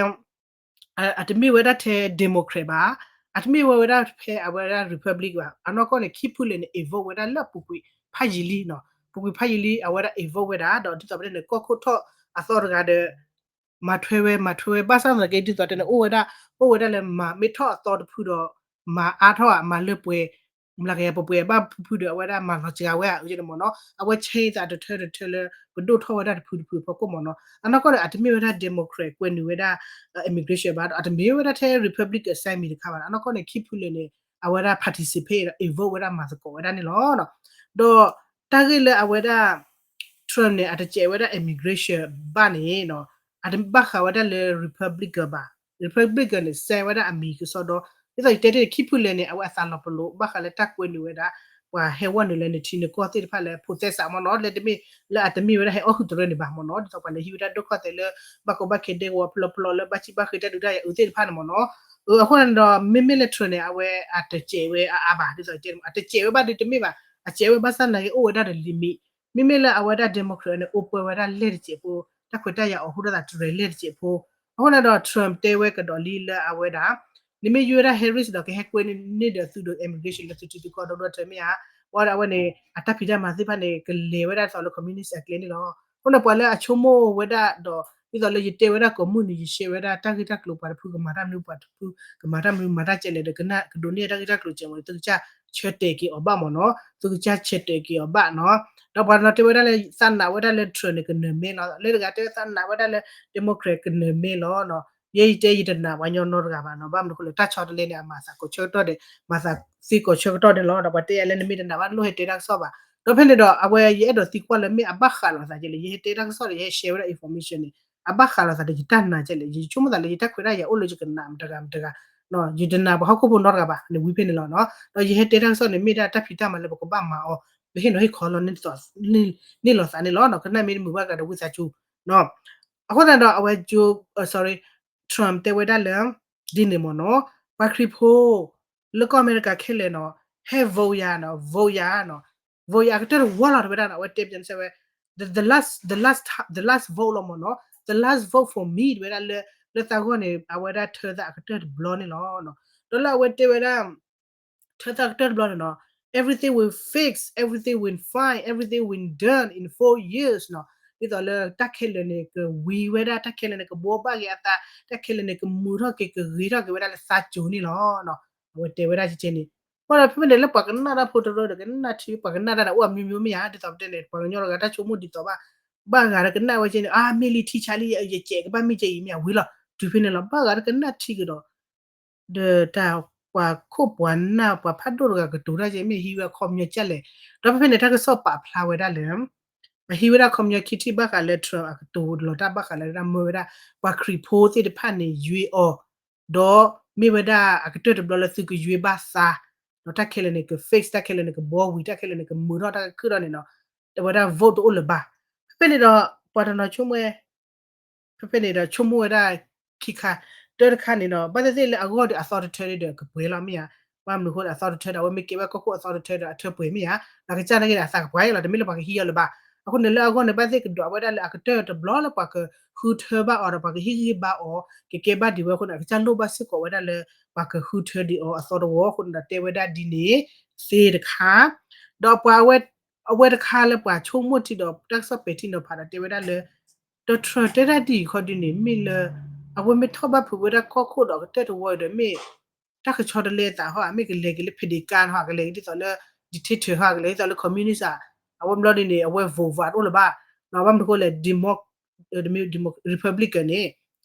အတမ့ၢ်ဝဲဒၣ်ထဲ Democrat ဘၣ်, အတမ့ၢ်ဝဲဝဲဒၣ်ဖဲအဝဲဒၣ် Republic ဘၣ်, အနီၢ်ကီၢ်န့ၣ် ခံဖုလၢာ်န့ၣ် involve ဝဲဒၣ်လၢအပူၤကွံာ်ဖးယံာ်လံနီၤ, ပူၤကွံာ်ဖးယံာ်လံ အဝဲဒၣ် involve ဝဲဒၣ် ဒီးဒ်သိးပတဲန့ၣ် ကီၢ်ခိၣ်ထီၣ်အသီတဂၤဒီး မၤထွဲဝဲ မၤထွဲဝဲ ဘၣ်ဆၣ်သနာ်က့ ဒ်သိးတဲန့ၣ် အိၣ်ဝဲဒၣ် အိၣ်ဝဲဒၣ်လၢမၤမ့ၢ်ထီၣ်အသီတဖုဒီး မၤအါထီၣ်ဧါ မၤလၢပှဲၤ မၤကယၤပှဲၤပှဲၤဘၣ်ဖုဖုဒီး အဝဲဒၣ်မၤလီၤစှၤဝဲဧါ အကဲန့ၣ်မ့ၢ်နီၤ အဝဲ change သးတထၢတထၢလၢ ပဒိၣ်ထီၣ်ဝဲဒၣ်တဖုတဖုအဖီခိၣ်မ့ၢ်နီၤ အနီၢ်ကီၢ်န့ၣ် အတမ့ၢ်ဝဲဒၣ် Democrat ကွဲနုာ်ဝဲဒၣ် immigration ဘၣ်ဒီး အတမ့ၢ်ဝဲဒၣ်ထဲ Republican side မံၤတခါဘၣ် အနီၢ်ကီၢ်န့ၣ် ခံဖုလၢာ်န့ၣ် အဝဲဒၣ် participate ဒီး involve ဝဲဒၣ်မၤသကိးဝဲဒၣ်န့ၣ်လီၤ. ဒီးတၢ်ဂ့ၢ်လၢအဝဲဒၣ် Trump န့ၣ် အတစဲးဝဲဒၣ် immigration ဘၣ်န့ၣ် အတဘၣ်ဃးဝဲဒၣ်လၢ Republican ဘၣ်. Republican န့ၣ် စဲဝဲဒၣ်အမံၤကစီဒီ ဒ်သိးယတဲတ့ၢ်န့ၣ် ခံဖုလၢာ်န့ၣ် အဝဲအသးလီၤပလိာ် ဘၣ်ဃးလၢတၢ်ကွဲနုာ်ဝဲဒၣ် ပှၤဟဲဝဲနုာ်လၢနထံနကီၢ်သ့ၣ်တဖၣ်လၢ process မ့ၢ်နီၤ လၢတမ့ၢ်လၢအတမ့ၢ်ဝဲဒၣ်ဟဲအီၣ်ဟုၣ်တရၢန့ၣ်ဘၣ်မ့ၢ်နီၤ ဒ်သိးပှၤလဲၤဟံးဝဲဒၣ်ဒိၣ်ခီၣ်သဲးလၢ ဘၣ်ကီဘၣ်ခဲဒဲကဝီၤဖျီဖျီလၢဘၣ်ဆံးဘၣ်ဃ့တၢ်ဒုးတၢ်ယၤအုးသ့ၣ်တဖၣ်န့ၣ်မ့ၢ်နီၤ အဃိန့ၣ်ဒီး မ့မ့ၢ်လၢ Trump န့ၣ် အဝဲအတစဲးဝဲအါအါဘၣ် ဒ်သိးတဲ အတစဲးဝဲဘၣ်ဒီးတမ့ၢ်ဘၣ် အစဲးဝဲဘၣ်ဆၣ်သနာ်က့အိၣ်ဝဲဒၣ်ဒီး limit မ့မ့ၢ်လၢအဝဲဒၣ် Democrat န့ၣ် open ဝဲဒၣ်လဲၢ်တစဲးဖိ တၢ်ခွဲးတၢ်ယာ်အီၤဟူထီၣ်သးတရံးလဲၢ်တစဲးဖိ အဃိန့ၣ်ဒီး Trump တဲဝဲကဒီးလံလၢအဝဲဒၣ် နမ့ၢ်ယွဲဒၣ် Harris ဒီးကဟဲကွဲန့ၢ်ဒီးသုဒီး immigration လၢသုထံသုကီၢ်ဒီဒူၣ်ထၢမ့ၢ်ဧါ ဝဲဒၣ်အဝဲန့ၣ် အတၢ်ဖံးတၢ်မၤသ့ၣ်တဖၣ်န့ၣ် ကလဲၤဝဲဒၣ်သိးလၢ communist အကျဲန့ၣ်လီၤ. အဃိန့ၣ် ပှၤလၢအဆိကမိၣ်ဝဲဒၣ်ဒီး ဒ်သိးလၢယတဲဝဲဒၣ်ကိးမုၢ်နံၤ ယရှဲဝဲဒၣ်တၢ်ဂ့ၢ်တၢ်ကျိၤပှၤတဖုကမၤတၢ်မနုၤ ပှၤတဖု ကမၤတၢ်မနုၤမၤတၢ်ကဲလဲၣ်ဒီး ကဒိးန့ၢ်တၢ်ဂ့ၢ်တၢ်ကျိၤကဲမ့ၢ် သုကစၢ်ဆၢတဲာ်က့ၤအီၤဘၣ်မ့ၢ်နီၤ သုကစၢ်ဆၢတဲာ်က့ၤအီၤဘၣ်နီၤ ဒီးပှၤတနီၤတဲဝဲဒၣ်လၢ သးနာ်ဝဲဒၣ်လၢ Trump န့ၣ် ကနၢၤမဲလီၤ လၢတဂၤတဲဝဲသးနာ်ဝဲဒၣ်လၢ Democrat ကနၢၤမဲလီၤ ယဲယတဲယတနာ်ပှၤကညီနီတဂၤဘၣ်နီၤ ဘၣ်မနုၤအဃိလဲၣ် တၢ်ဆီတလဲန့ၣ် အမၤသးကိးဆၢကတီၢ်ဒီး မၤသးသ့ကိးဆၢကတီၢ်န့ၣ်လီၤ ဒီးပှၤတဲယၤလၢနမ့ၢ်တနာ်ဘၣ်လိၣ်ဟဲတဲတၢ်ကစီၣ်ဘၣ် ဒီးဖဲန့ၣ်ဒီး အဝဲယအဲၣ်ဒိးသံကွၢ်လၢမ့ၢ်အဘၣ်ဃးလိာ်သးကဲလဲၣ် ယဟဲတဲတၢ်ကစီၣ်ဒီး ယဟဲ share ဝဲဒၣ် information န့ၣ် အဘၣ်ဃးလိာ်သးဒီးယတၢ်နာ်ကဲလဲၣ် ယဆိကမိၣ်သးလၢယတၢ်ခွဲးတၢ်ယာ်အိၣ်လၢယကနာ်မတဂၤမတဂၤ ယတနာ်ပှၤဟီၣ်ခိၣ်ဖိနီတဂၤဘၣ်န့ၣ် ဝံၤဖဲန့ၣ်လီၤနီၤ ဒီးယဟဲတဲတၢ်ကစီၣ်န့ၣ် မ့ၢ်ဒၣ်တၢ်ဖံးတၢ်မၤလၢပကဘၣ်မၤအီၤ ပဟ့ၣ်နီၤဟ့ၣ်ခီလီၤ န့ၢ်လိာ်သးန့ၣ်လီၤနီၤ ကနၣ်မ့ၢ်တမုာ်ဘၣ်ကဒီးဝံသးစူၤ အဃိသတးဒီးအဝဲကၠိ sorry Trump တဲဝဲဒၣ်လၢ ဒ်န့ၣ်မ့ၢ်နီၤ ပှၤခရံာ်ဖိ လၢကီၢ်အမဲရကၤခဲလၢာ်နီၤ ဟဲ vote ယၤနီၤ vote ယၤနီၤ vote ယၤအကတၢၢ်တဝီလီၤ တဲဝဲဒၣ်နီၤ အဝဲတဲပၠးစဲဝဲ the last the last the last vote လီၤမ့ၢ်နီၤ the last vote for me တဲဝဲဒၣ်လၢ လၢသးဂီၢ်န့ၣ် အဝဲဒၣ်ထၢသးအကတၢၢ်တဘျီန့ၣ်လီၤ ဒီးလၢအဝဲတဲဝဲဒၣ် ထၢသးကတၢၢ်တဘျီန့ၣ်နီၤ everything will fix everything will fine everything will done in four years နီၤ ဒ်သိးလၢတၢ်ခဲလၢာ်န့ၣ် ကဝံၤဝဲဒၣ် တၢ်ခဲလၢာ်န့ၣ် ကဘှီဘၣ်က့ၤအသး တၢ်ခဲလၢာ်န့ၣ် ကမုာ်ထီၣ်က့ၤ ကဂ့ၤထီၣ်က့ၤဝဲဒၣ်လၢသးစူၤန့ၣ်လီၤ အဝဲတဲဝဲဒၣ်ကဲန့ၣ် အဃိဒီးဖဲဖဲန့ၣ်လၢပှၤကနၣ်တၢ်ဖိတရၢဒီး ကနၣ်ထံ ပှၤကနၣ်တၢ်ဒီးအိၣ်အမျိုးမျိုးမ့ၢ်ဧါ ဒ်သိးပတဲန့ၣ် ပှၤကညီတဂၤတၢ်ဆိကမိၣ်ဒ်သိးဘၣ် ဘၣ်ဂၤဒီးကနၣ်ဝဲကဲန့ၣ် အါ မ့ၢ်လံထံဆါလံ ယကဲးကဘၣ်မ့ၢ်ကဲအံၤမ့ၢ်ဧါဝံၤလီၤ တုၤဖဲန့ၣ်လီၤ ဘၣ်ဂၤဒီးကနၣ်ထံကဒီး ဒီးတၢ်ပှၤခိၣ်ပှၤနၢ်ပှၤဖးဒိၣ်တဂၤကတိၤတၢ်ကဲ မ့ၢ်ဟံးဝဲအခီပညီကဲလဲၣ် ဒီးဖဲဖဲန့ၣ် တၢ်ကစီၣ်ပာ်ဖျါဝဲဒၣ်လၢ အဟံးဝဲဒၣ်အခီပညီခံထံၣ်ဘၣ်ဃးလၢ Trump အကတိၤလီၤတၢ်ဘၣ်ဃးလၢဒၣ်မၢဝဲဒၣ် ပှၤခရံာ်ဖိသ့ၣ်တဖၣ်န့ၣ် ယွ့အီၤ ဒီးမ့ၢ်ဝဲဒၣ်အကတၢၢ်တဘျီလၢသုကယွ့ဘၣ်သး ဒီးတၢ်ခဲလၢာ်န့ၣ် က fix တၢ်ခဲလၢာ်န့ၣ် ကဘှီဝံၤ တၢ်ခဲလၢာ်န့ၣ်ကမုာ်ထီၣ်တၢ်ကခုၣ်ထီၣ်န့ၣ်နီၤ တဲဝဲဒၣ် vote တအိၣ်လၢၤဘၣ် ဖဲဖဲန့ၣ်ဒီး ပှၤတနီၤဆိကမိၣ်ဝဲ ဖဲဖဲန့ၣ်ဒီးဆိကမိၣ်ဝဲဒၣ်ခံခါ တၢတခါန့ၣ်ဒီး ဘၣ်သ့ၣ်သ့ၣ်လၢအဂီၢ်ဒီးအသီတထၢဒၣ်ကပှဲၤလီၤမ့ၢ်ဧါ, ဘၣ်မနုၤအဃိဒီးအသီတထၢဒီး အဝဲမ့ၢ်ကဲဝဲကီၢ်ခိၣ်အသီတထၢဒီးအထၢပှဲၤမ့ၢ်ဧါ, ဒီးကစၢ်နာ်က့ဒီးအသးကပှဲၤလီၤ တမ့ၢ်လၢပှၤကဟံးအီၤလၢၤဘၣ်. အဃိန့ၣ်လၢအဂီၢ်န့ၣ် ဘၣ်သ့ၣ်ကဒီးဝဲဒၣ်လၢအကတၢၢ်တဘျီလၢပှၤက ဃုထၢဘၣ်အီၤဒီးပှၤကဟ့ၣ်ဂံၢ်ဘါအီၤ ကကဲဘၣ်ဒံးဝဲအဃိန့ၣ် အကစၢ်လိၣ်ဘၣ်စ့ၢ်ကီးဝဲဒၣ်လၢ ပှၤကဃုထၢဒံးအီၤအသီတဝီအဃိန့ၣ်ဒီးတဲဝဲဒၣ်ဒ်န့ၣ်သ့တခါ, ဒီးပှၤ အဝဲတခါလၢပှၤဆိကမိၣ်ထံဒီးတၢ်ကစီၣ်ပဲာ်ထံနီၤဖးဒီးတဲဝဲဒၣ်လၢ ဒီး Trump တဲဒၣ်ဒ်အံၤခီဒ်န့ၣ် မ့ၢ်လၢ အဝဲမ့ၢ်ထီၣ်ဘၣ်ဖုးဝဲဒၣ်ကီၢ်ခိၣ်ဒီးအကတၢၢ်တဝီအံၤဒီးမ့ၢ် တၢ်ကဆီတလဲအသးဟီ မ့ၢ်ကလဲၤက့ၤလၢ ဖဲဒ့ကါ ဟီ ကလဲၤက့ၤဒ်သိးလၢ dictator ဟီ ကလဲၤဒ်သိးလၢ communist အဝဲဘျီဒ်န့ၣ် အဝဲ vote တအိၣ်လၢၤဘၣ်, ဘၣ်မနုၤအဃိလဲၣ် Republican န့ၣ်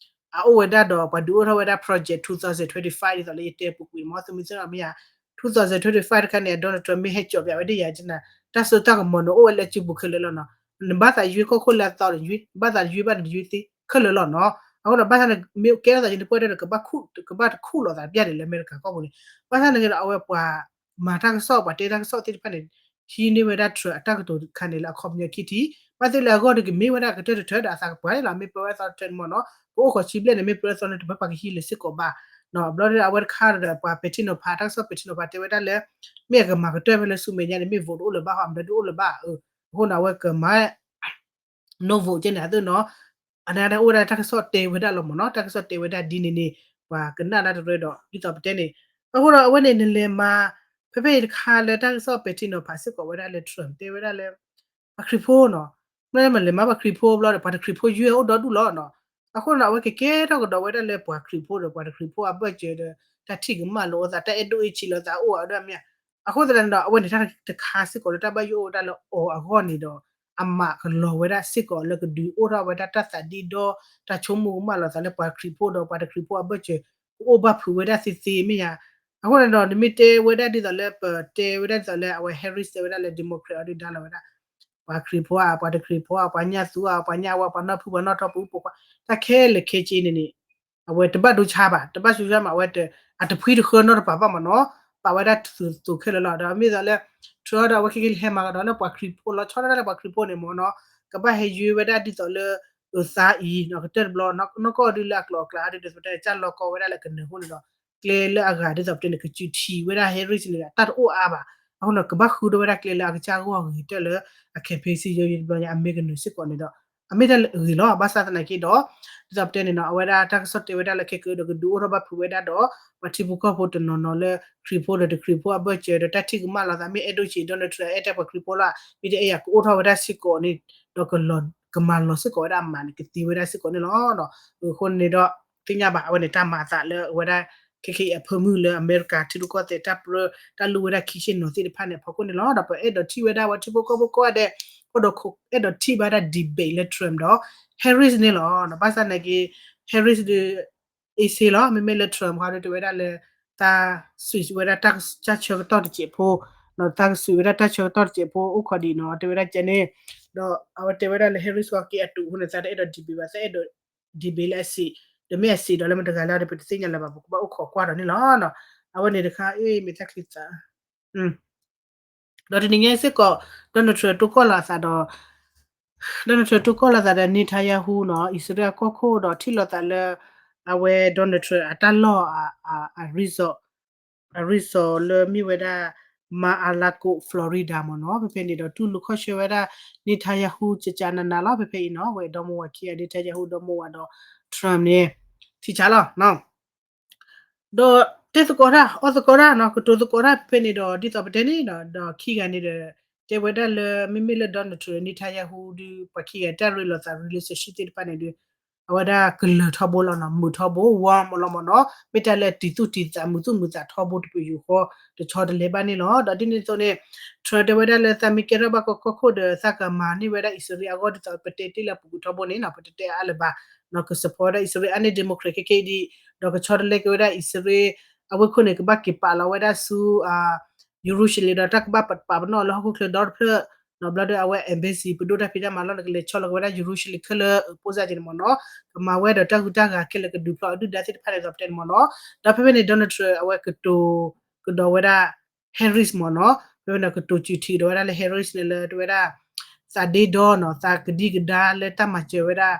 အအိၣ်ဝဲဒၣ်ဒီးပှၤဒုးအိၣ်ထီၣ်ဝဲဒၣ် Project two thousand twenty-five ဒ်သိးလၢယတဲပူၤကွံာ်မ့ၢ်သုမ့ၢ်သ့ၣ်နီၣ်မ့ၢ်ဧါ, two thousand twenty-five တခါန့ၣ် Donald Trump မ့ၢ်ဟဲကၠီးပၠးဝဲဒၣ်ယၤကနၤ တၢ်စိတၢ်ကမီၤန့ၣ်အိၣ်ဝဲလၢစုပူၤခဲလၢာ်လီၤနီၤ, နဘၣ်သးယွ့ကီၢ်ခိၣ်လၢအသီဒီးယွ့ နဘၣ်သးယွ့ဘၣ်န့ၣ်ယွ့သ့ခဲလၢာ်လီၤနီၤ, အဃိဒီးဘၣ်ဆၣ်န့ၣ် မ့ၢ်ကဲထီၣ်သးယနပှဲၤဒီး ကဘၣ်တခူၣ်လီၤသးပျၢ်န့ၣ်လၢအမဲရကၤကီၢ်ပူၤန့ၣ်, ဘၣ်ဆၣ်န့ၣ်က့ဒီးအဝဲပှၤ မၤတၢ်ကစီၣ်ပှၤတဲတၢ်ကစီၣ်သ့ၣ်တဖၣ်န့ၣ် ဟံးန့ၢ်ဝဲဒၣ် Trump အတၢ်ကတိၤတခါန့ၣ်လၢအခီပညီခံထံၣ်, ဘၣ်သ့ၣ်လၢအဂီၢ်ဒီးကမ့ၢ်ဝဲဒၣ်အကတၢၢ်တထၢဒီးအသးကပှဲၤလီၤ မ့ၢ်ပှဲၤဝဲသီတထၢန့ၣ်မ့ၢ်နီၤ ပအိၣ်ဃီၤဆံဘျဲၣ်န့ၣ် မ့ၢ်ပှဲၤဝဲသီန့ၣ် တဘၣ်ပှၤကဟံးလၢၤစ့ၢ်ကီးဘၣ်, ဘျီဒီးအဝဲတခါဒီးပှၤပဲာ်ထံနီၤဖး တၢ်ကစီၣ်ပဲာ်ထံနီၤဖးတဲဝဲဒၣ်လၢ မ့ၢ်အကမၤကတၢၢ်ဖဲလၢဆူမဲာ်ညါန့ၣ် မ့ၢ် vote တအိၣ်လၢၤဘၣ်ဟီ အမတၤဒုးအိၣ်လၢၤဘၣ်, အဃိန့ၣ် အဝဲကမၤ no vote ကဲန့ၣ် အသိးနီၤ, အန့ၣ်အိၣ်ဝဲဒၣ်တၢ်ကစီၣ်တဲဝဲဒၣ်လီၤမ့ၢ်နီၤ, တၢ်ကစီၣ်တဲဝဲဒၣ်ဒ်န့ၣ်န့ၣ် ပှၤကနၣ်တၢ်တရၢဒီး ဒ်သိးပတဲန့ၣ်, အဃိဒီးအဝဲန့ၣ်နလဲၤမၤ ဖဲဖဲအံၤတခါလၢတၢ်ကစီၣ်ပဲာ်ထံနီၤဖးစ့ၢ်ကီးဝဲဒၣ်လၢ Trump တဲဝဲဒၣ်လၢ ပှၤခရံာ်ဖိနီၤ, မ့ၢ်လဲၤမၤပှၤခရံာ်ဖိဘျီဒီး ပှၤတခရံာ်ဖိယွ့အိၣ်ဒီဒူၣ်လီၤနီၤ, အဃိဒီး အဝဲကကဲထီၣ်ကဒီးဝဲဒၣ်လၢပှၤခရံာ်ဖိဒီးပှၤတခရံာ်ဖိအဘၢၣ်စၢၤဒီး တၢ်ထံၣ်ကမၣ်လိာ်အသး တၢ်အဲၣ်ဒိၣ်အ့ၣ်ဆံးလိာ်သးအိၣ်အီၤဒၣ်မ့ၢ်ဧါ. အဃိသတးန့ၣ်ဒီး အဝဲန့ၣ်တၢ်တခါစ့ၢ်ကီးလၢ တၢ်ဘၣ်ယိၣ်အိၣ်ဝဲဒၣ်လၢအီၤအဂီၢ်န့ၣ်ဒီး အမၤကလီၤဝဲဒၣ်စ့ၢ်ကီးလၢကဒုးအိၣ်ထီၣ်ဝဲဒၣ်တၢ်သးဒ့ဒီ တၢ်ဆိကမိၣ်ကမၣ်လိာ်သးလၢပှၤခရံာ်ဖိဒီးပှၤတခရံာ်ဖိအဘၢၣ်စၢၤ ကအိၣ်ဘၣ်ဖုးဝဲဒၣ်သ့သ့မ့ၢ်ဧါ. အဃိန့ၣ်ဒီး နမ့ၢ်တဲဝဲဒၣ်ဒ်သိးလၢ ပတဲဝဲဒၣ်ဒ်သိးလၢ အဝဲ Harris တဲဝဲဒၣ်လၢ Democrat အီၤဒုးဒါလီၤဝဲဒၣ် ပှၤခရံာ်ဖိဧါ ပှၤတခရံာ်ဖိဧါ ပှၤညၣ်သူဧါ ပှၤညၣ်ဝါ ပှၤနီၢ်ဖု ပှၤနီၢ်ထီ ပှၤအူပှၤခွါ တၢ်ခဲလၢာ်ခဲဆ့န့ၣ်န့ၣ် အဝဲတဘၣ်ဒိဆါဘၣ် တဘၣ်ဆူၣ်ဆါမး အဝဲတ အတဖှံတဃၢနီတပၤဘၣ်မးနီၤ ပာ်ဝဲဒၣ်သူၣ်ကဲလၢာ်လီၤ. ဒီးမ့ၢ်သိးလၢ Trump ဒီးအဝဲခဲက့ၤဟဲမၤကဒီးလၢ ပှၤခရံာ်ဖိလီၤဆီဒၣ်တၢ်လၢပှၤခရံာ်ဖိန့ၣ်မးနီၤ ကဘၣ်ဟဲယွ့ဝဲဒၣ်ဒ်သိးလၢ အသါအံၤနီၤ ကတၢၢ်တဘျီ နီၢ်ကီၢ်ဒုလၢအကျိၤအကျဲအါဒုး ပတဲကၢ်လီၤကီဝဲဒၣ်လၢကနၢၤအဃိန့ၣ်ဒီး ကျဲလၢအဂၤဒ်သိးပတဲန့ၣ် ကစုးထံးဝဲဒၣ် Harris န့ၣ် တၢ်တအိၣ်အါဘၣ်. အဃိန့ၣ် ကဘၣ်ဃုဒိၣ်ဝဲဒၣ်ကျဲလၢအကစၢ်ဂီၢ်ဂ့ၤကတၢၢ်လၢ အ campaign စံယိယိတဘျီညါ အမ့ၢ်ကနၢၤစ့ၢ်ကီးန့ၣ်ဒီး အမ့ၢ်တၢ်လၢအဂ့ၤလီၤ. ဘၣ်ဆၣ်သနာ်က့ဒီး ဒ်သိးပတဲန့ၣ်နီၤ အဝဲဒၣ်တၢ်ကစီၣ်တဲဝဲဒၣ်လၢခဲကဒီးကဒုးအိၣ်ထီၣ်ဘၣ်ဖုးဝဲဒၣ်ဒီး ပှၤထံဖိကီၢ်ဖိတနီၤနီၤလၢ ခရံာ်ဖိဒီးတခရံာ်ဖိအဘၢၣ်စၢၤဒီးတၢ်ထံၣ်ကမၣ်လိာ်သး မ့ၢ်အဲၣ်ဒိၣ်ဆံး Donald Trump အဲၣ်တၢ်ပှၤခရံာ်ဖိလီၤ မ့ၢ်တအဲၣ်ယၤကအိၣ်ထီၣ်ဝဲဒၣ်စ့ၢ်ကီးန့ၣ် ဒီးကလီၤ ကမၤလီၤစ့ၢ်ကီးဝဲဒၣ်အမၤန့ၣ် ကသ့ဝဲဒၣ်စ့ၢ်ကီးန့ၣ်လီၤ. အဃိန့ၣ်ဒီး သ့ၣ်ညါဘၣ် အဝဲန့ၣ်တၢ်မၤအသးလၢအဝဲဒၣ် ခဲက့ၤအဖၢမုၢ်လၢ အမဲရကၤထံရူၢ်ကီၢ်သဲးတၢ်ပြၢ တၢ်လိၣ်ဝဲဒၣ်ခံဆ့ၣ်နီၤသ့ၣ်တဖၣ်န့ၣ် အဖီခိၣ်န့ၣ်လီၤ. ဒီးပအဲၣ်ဒိးထံၣ်ဝဲဒၣ်ပှၤထံဖိကီၢ်ဖိကိးဂၤဒဲး ဃိဒီးအဲၣ်ဒိးထံၣ်ဘၣ်ဒၣ် debate လၢ Trump ဒီး Harris န့ၣ်လီၤ. ဘၣ်ဆၣ်သနာ်က့ Harris ဒုး easy လီၤ. မ့မ့ၢ်လၢ Trump ဟီဒုးတဲဝဲဒၣ်လၢ တၢ် switch ဝဲဒၣ်တၢ်ဆၢကတီၢ်တစဲးဖိ တၢ်က switch ဝဲဒၣ်တၢ်ဆၢကတီၢ်တစဲးဖိ အိၣ်ခိးဒံးနီၤ တဲဝဲဒၣ်ကဲန့ၣ် ဒီးအဝဲတဲဝဲဒၣ်လၢ Harris ဟီက့ၤအတူးအဃိန့ၣ် သးတအဲၣ်ဒိး debate ဘၣ် သးအဲၣ်ဒိး debate လၢအစံး ဒီးမ့ၢ်အစံးဒီးလၢမတဂၤလၢဒီး ပတသ့ၣ်ညါလၢၤဘၣ် ပကဘၣ်အိၣ်ခိးကွၢ်ဒီးန့ၣ်လီၤ. အဝဲန့ၣ်တခါအ့ၣ် မ့ၢ်တၢ်ချံသး ဒီးတနံၤညါစ့ၢ်ကီး Donald Trump တိၢ်ကီၢ်လီၤအသးဒီး Donald Trump တိၢ်ကီၢ်လီၤအသးဒီး Netanyahu နီၤ အံၣ်စရ့လးကီၢ်ခိၣ်ဒီးထံၣ်လိာ်သးလၢ အဝဲ Donald Trump အတၢ်လီၢ် အ resort အ resort လၢမ့ၢ်ဝဲဒၣ် Mar-a-Lago Florida မ့ၢ်နီၤ ဖဲဖဲန့ၣ်ဒီး တူၢ်လိာ်ခီၣ်ဆၢဝဲဒၣ် Netanyahu ကကနးနးလီၤ ဖဲဖဲအံၤနီၤ ဝဲဒီမါဝၤခံဂၤ Netanyahu ဒီမါဝၤဒီး Trump န့ၣ် ထံဆးလီၤ ဒီးတဲသကိးတၢ် အီၣ်သကိးတၢ်နီၤ ကတိၤသကိးတၢ်ဖဲဖဲန့ၣ်ဒီး ဒ်သိးပတဲန့ၣ်ဒီး ဒီးခံဂၤန့ၣ်ဒီး တဲဝဲဒၣ်လၢ မ့မ့ၢ်လၢ Donald Trump Netanyahu ဒုး ပှၤခံဂၤတၢ်ရ့လိာ်သး relationship သ့ၣ်တဖၣ်န့ၣ်ဒုး အဝဲဒၣ်ကလၢၤထီဘိလီၤနီၤ မုာ်ထီဘိ warm လီၤမ့ၢ်နီၤ မ့ၢ်တၢ်လၢတံၤသူၣ်တံၤသး မုာ်သူၣ်မုာ်သးထီဘိတပယူာ်ဃီ တဆီတလဲဘၣ်န့ၣ်လီၤ. ဒီးဒ်န့ၣ်အသိးန့ၣ် Trump တဲဝဲဒၣ်လၢသးမ့ၢ်ကဲထီၣ်ဘၣ်ကီကီၢ်ခိၣ်ဒီး သးကမၤန့ၢ်ဝဲဒၣ်အံၣ်စရ့လးအဂီၢ် ဒ်သိးပတဲတ့ၢ်လၢအပူၤကွံာ်ထီဘိန့ၣ်နီၤ ပတတဲအါလၢၤဘၣ် က support ဝဲဒၣ်အံၣ်စရ့လး အါန့ၢ် democrat ခဲကဲအံၤဒံး ဒီးကဆီတလဲက့ၤဝဲဒၣ်အံၣ်စရ့လး အဝဲခိၣ်န့ၣ် ကဘၣ်က့ၤပာ်လီၤဝဲဒၣ်ဆူ ယရူၤၡလ့ၣ်ဒီးတၢ်ကဘၣ်ပာ်ပနီၣ်လၢဟီၣ်ခိၣ်ချၢဒီတဖျၢၣ် နီၤဘျီဒီးအဝဲ embassy ပဒိၣ်တၢ်ဖံးတၢ်မၤလီၢ်န့ၣ် ကလဲၤဆီလီၤက့ၤဝဲဒၣ်ယရူၤၡလ့ၣ်ခဲလၢာ် အပိၢ်စၢ်က့ၤန့ၣ်မ့ၢ်နီၤ ကမၤဝဲဒီးတၢ်ဂုၤတၢ်ဂၤခဲလၢာ် ကဒုးဖျီးအဒုၣ်ဒါသ့ၣ်တဖၣ်န့ၣ် ဒ်သိးပတဲန့ၣ်မ့ၢ်နီၤ ဒီးဖဲဖဲန့ၣ် Donald Trump အဝဲကတိၤကဒီးဝဲဒၣ် Harris မ့ၢ်နီၤ ဖဲဖဲန့ၣ် ကတိၤစူၤထံးကဒီးဝဲဒၣ်လၢ Harris န့ၣ်လၢ တဲဝဲဒၣ် သးဒ့ဒီနီၤ သးကဒံကဒါလၢတၢ်မၤစၢၤဝဲဒၣ်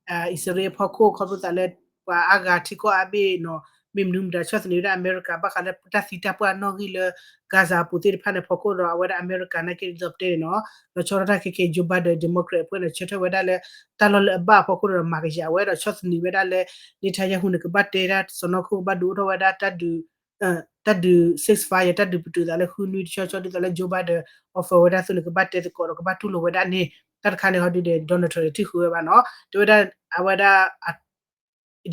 အံၣ်စရ့လးအဖီခိၣ် ခီဖျိသးလၢ ပှၤအါဂၤထံကီၢ်အါဘ့ၣ်နီၤ မ့ၢ်မနုၤမတၤဆီၣ်သနံးဝဲဒၣ်အမဲရကၤ ဘၣ်ဃးလၢတၢ်သံတၢ်ပှၢ်နီၣ်ဂံၢ်လၢ Gaza အပူၤသ့ၣ်တဖၣ်န့ၣ် ဖီခိၣ်ဒီးအဝဲဒၣ်အမဲရကၤနာ်က့ ဒ်သိးပတဲန့ၣ်နီၤ ဒီးဆီထီၣ်တၢ်ခဲကဲ Joe Biden Democrat အဖုန့ၣ် ဆၢထၢၣ်ဝဲဒၣ်လၢ တၢ်လီၢ်လၢအဘၣ်အဖီခိၣ်ဒီးမၤကယၤဝဲ ဒီးဆီၣ်သနံးဝဲဒၣ်လၢ Netanyahu န့ၣ် ကဘၣ်တဲဒၣ်စီၢ်နီၤခိၣ် ကဘၣ်ဒုးအိၣ်ထီၣ်ဝဲဒၣ် တၢ်ဒုး ceasefire တၢ်ဒုးပတုာ်သးလၢဃုနွံတဆီဆီ ဒ်သိးလၢ Joe Biden offer ဝဲဒၣ်အသိးန့ၣ် ကဘၣ်တဲသကိးဒီးကဘၣ်တူၢ်လိာ်ဝဲဒၣ်န့ၣ် တၢ်တခါန့ၣ်ဟီဒုဒီး Donald Trump န့ၣ် ထံၣ်ဃုာ်ဝဲဘၣ်နီၤ တဲဝဲဒၣ် အဝဲဒၣ်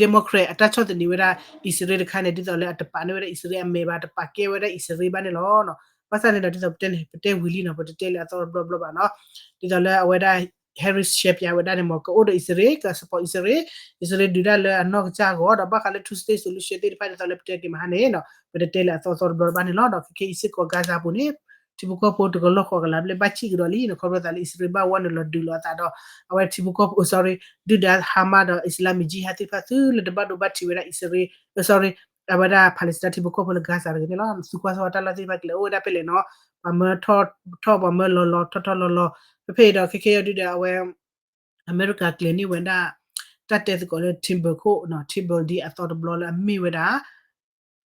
Democrat အတၢ်ဆီၣ်သနံးဝဲဒၣ် အံၣ်စရ့လးတခါန့ၣ် ဒ်သိးလၢအတပာ်န့ၢ်ဝဲဒၣ်အံၣ်စရ့လးအမဲာ်ဘၣ် တပာ်ကဲဝဲဒၣ်အံၣ်စရ့လးဘၣ်န့ၣ်လီၤ. ဘၣ်ဆၣ်န့ၣ်ဒီး ဒ်သိးပတဲန့ၣ် ပတဲဝံၤလံနီၤ ပတတဲလၢအသီတဘျီဘျီဘၣ်နီၤ ဒ်သိးလၢအဝဲဒၣ် Harris ရှဲပၠးဝဲဒၣ်န့ၣ်မ့ၢ် ကအိၣ်ဒီးအံၣ်စရ့လး က support အံၣ်စရ့လး အံၣ်စရ့လးဒုးတၢ်လၢအနီၢ်ကစၢ်အဂီၢ် ဒီးဘၣ်ဃးလၢ two state solution သ့ၣ်တဖၣ်ဒ်သိးလၢပတဲက့ၤမဟါန့ၣ်နီၤ ပတတဲလၢအသီသီတဘျီဘၣ်န့ၣ်လီၤ. ဒီးခဲကဲအံၤစ့ၢ်ကီး Gaza ပူၤန့ၣ် ထံဖိကီၢ်ဖိတကလီၢ်ဃီကလးဘျဲၣ် ဘၣ်စံၣ်ကဒီးလံနီၤ ခီဖျိသးလၢအံၣ်စရ့လးဘၣ်ဝဲန့ၣ်လီၤဒုးလီၤအသးဒီး အဝဲထံဖိကီၢ်ဖိ sorry ဒုၣ်ဒါ Hamas ဒီး Islamic Jihad သ့ၣ်တဖၣ်သုလၢတဘၣ်ဒိဘၣ်ထံးဝဲဒၣ်အံၣ်စရ့လး sorry အဝဲဒၣ် Palestine ထံဖိကီၢ်ဖိလၢ Gaza တဂ့ၤန့ၣ်လီၤ. သုကွၢ်စ့ၢ်ကီးတၢ်လီၢ်သ့ၣ်တဖၣ်ကလဲၤအိၣ်ဝဲဒၣ်ဖဲလဲၣ်နီၤ ပှၤမၢထီၣ်ထီၣ် ပှၤမၢလီၤလီၤထီၣ်ထီၣ်လီၤလီၤ ဖဲဖဲအံၤဒီး ခဲကဲအံၤဒုဒီး အဝဲ အမဲရကၤကျဲၤန့ၢ်ဝဲဒၣ် တၢ်တဲသကိးလၢ timber ခိၣ်နီၤ timber deal အသီတဘျီလၢအမ့ၢ်ဝဲဒၣ်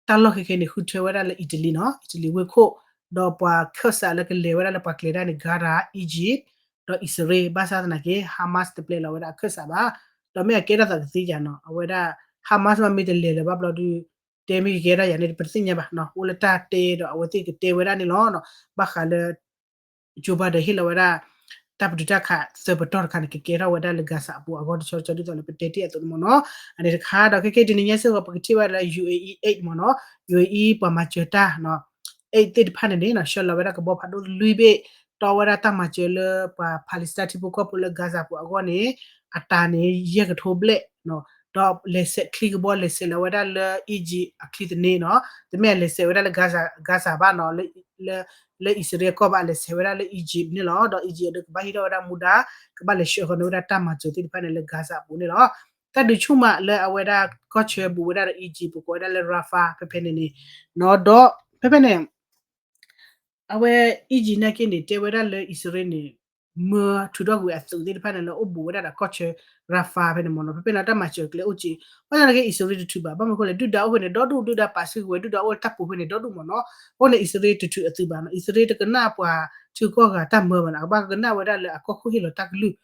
တၢ်လီၢ်ခဲကဲန့ၣ် ဃုထၢဝဲဒၣ်လၢ Italy နီၤ Italy ဝ့ၢ်ခိၣ် ဒီးပှၤခၢၣ်စးလၢကလဲၤဝဲဒၣ်လၢပှၤကျဲၤတၢ်န့ၣ် Qatar, Egypt ဒီးအံၣ်စရ့လး ဘၣ်ဆၣ်သနာ်က့ Hamas တပျဲလီၤဝဲဒၣ်အခၢၣ်စးဘၣ် ဒီးမ့ၢ်အကဲထီၣ်သးကသ့ဧါနီၤ အဝဲဒၣ် Hamas မ့ၢ်တလဲၤလၢၤဘၣ်ဘျီဒု တဲမ့ၢ်ကကဲထီၣ်ယၤန့ၣ် ပတသ့ၣ်ညါဘၣ်နီၤ အိၣ်လၢတၢ်တဲဒီးအဝဲသ့ၣ်ကတဲဝဲဒၣ်န့ၣ်လီၤ. ဘၣ်ဃးလၢ Joe Biden ဟ့ၣ်လီၤဝဲဒၣ် တၢ်ပတုာ်တၢ်ခးသၢပတီၢ်တခါန့ၣ် ကကဲထီၣ်ဝဲဒၣ်လၢ Gaza အပူၤအဂီၢ်တဆီဆီဒ်သိးလၢပတဲတ့ၢ်အသိးန့ၣ်မ့ၢ်နီၤ. အန့ၣ်တခါဒီးခဲကနံၣ်အံၤတနံၤညါစ့ၢ်ကီး ပကထံၣ်ဝဲဒၣ်လၢ ယူဢေအံ aid မ့ၢ်နီၤ, ယူဢေအံ ပှၤမၤစၢၤတၢ် aid သ့ၣ်တဖၣ်န့ၣ်န့ၣ် ဆှၢလီၤဝဲဒၣ်ကဘီဖးဒိၣ်လွံၢ်ဘ့ၣ် တီဝဲဒၣ်တၢ်မၤစၢၤလၢပှၤ Palestine ထံဖိကီၢ်ဖိလၢ Gaza ပူၤအဂီၢ်န့ၣ် အတၤန့ၣ် ယဲၢ်ကထိဘျဲၣ် ဒီးလဲၤဆဲးချံကဘီ လဲၤဆဲးလီၤဝဲဒၣ်လၢ Egypt အချံသန့နီၤ, တမ့ၢ်အလဲၤဆဲးဝဲဒၣ်လၢ Gaza ဘၣ်နီၤ, လၢအံၣ်စရ့လးကီၢ်ဘၣ် အလဲၤဆဲးဝဲဒၣ်လၢ Egypt န့ၣ်လီၤ. ဒီး Egypt ဒီးကဘၣ်ဟ့ၣ်ထီၣ်ဝဲဒၣ်မူဒါ ကဘၣ်လဲၤဆှၢဃီၤန့ၢ်ဝဲဒၣ်တၢ်မၤစၢၤသ့ၣ်တဖၣ်န့ၣ်လၢ Gaza အပူၤန့ၣ်လီၤ. တၢ်ဒုးဆူၣ်မးလၢအဝဲဒၣ်ကီၢ်ဆၢဘူးဝဲဒၣ်ဒီး Egypt ပကိးဝဲဒၣ်လၢ Rafah ဖဲဖဲန့ၣ်န့ၣ်နီၤ, ဒီးဖဲဖဲန့ၣ် အဝဲ Egypt နာ်က့န့ၣ် တဲဝဲဒၣ်လၢအံၣ်စရ့လးန့ၣ် မၢထုးထီၣ်ကွံာ်အသုးသ့ၣ်တဖၣ်န့ၣ်လၢအိၣ်ဘူးဝဲဒၣ်ဒီးကီၢ်ဆၢ Rafah ဖဲန့ၣ်မ့ၢ်နီၤ, ဖဲဖဲန့ၣ်တၢ်မၤစၢၤကျဲအိၣ်က့, ဘၣ်ဆၣ်နာ်က့အံၣ်စရ့လးတထုးဘၣ်, ဘၣ်မနုၤအဃိလဲၣ် ဒုၣ်ဒါအိၣ်ဖဲန့ၣ်ဒီဒူၣ် ဒုၣ်ဒါပာ်စုကဝဲၤ ဒုၣ်ဒါအိၣ်လၢတၢ်ပူၤဖဲန့ၣ်ဒီဒူၣ်မ့ၢ်နီၤ, အဃိန့ၣ် အံၣ်စရ့လးတထုးအသုးဘၣ်နီၤ, အံၣ်စရ့လးတကနၣ်ပှၤထံကီၢ်ဂၤတၢ်မၢဘၣ်နီၤ, အကဘၣ်ကနၣ်ဝဲဒၣ်လၢအကီၢ်ခိၣ်ဟ့ၣ်လီၤတၢ်ကလုၢ်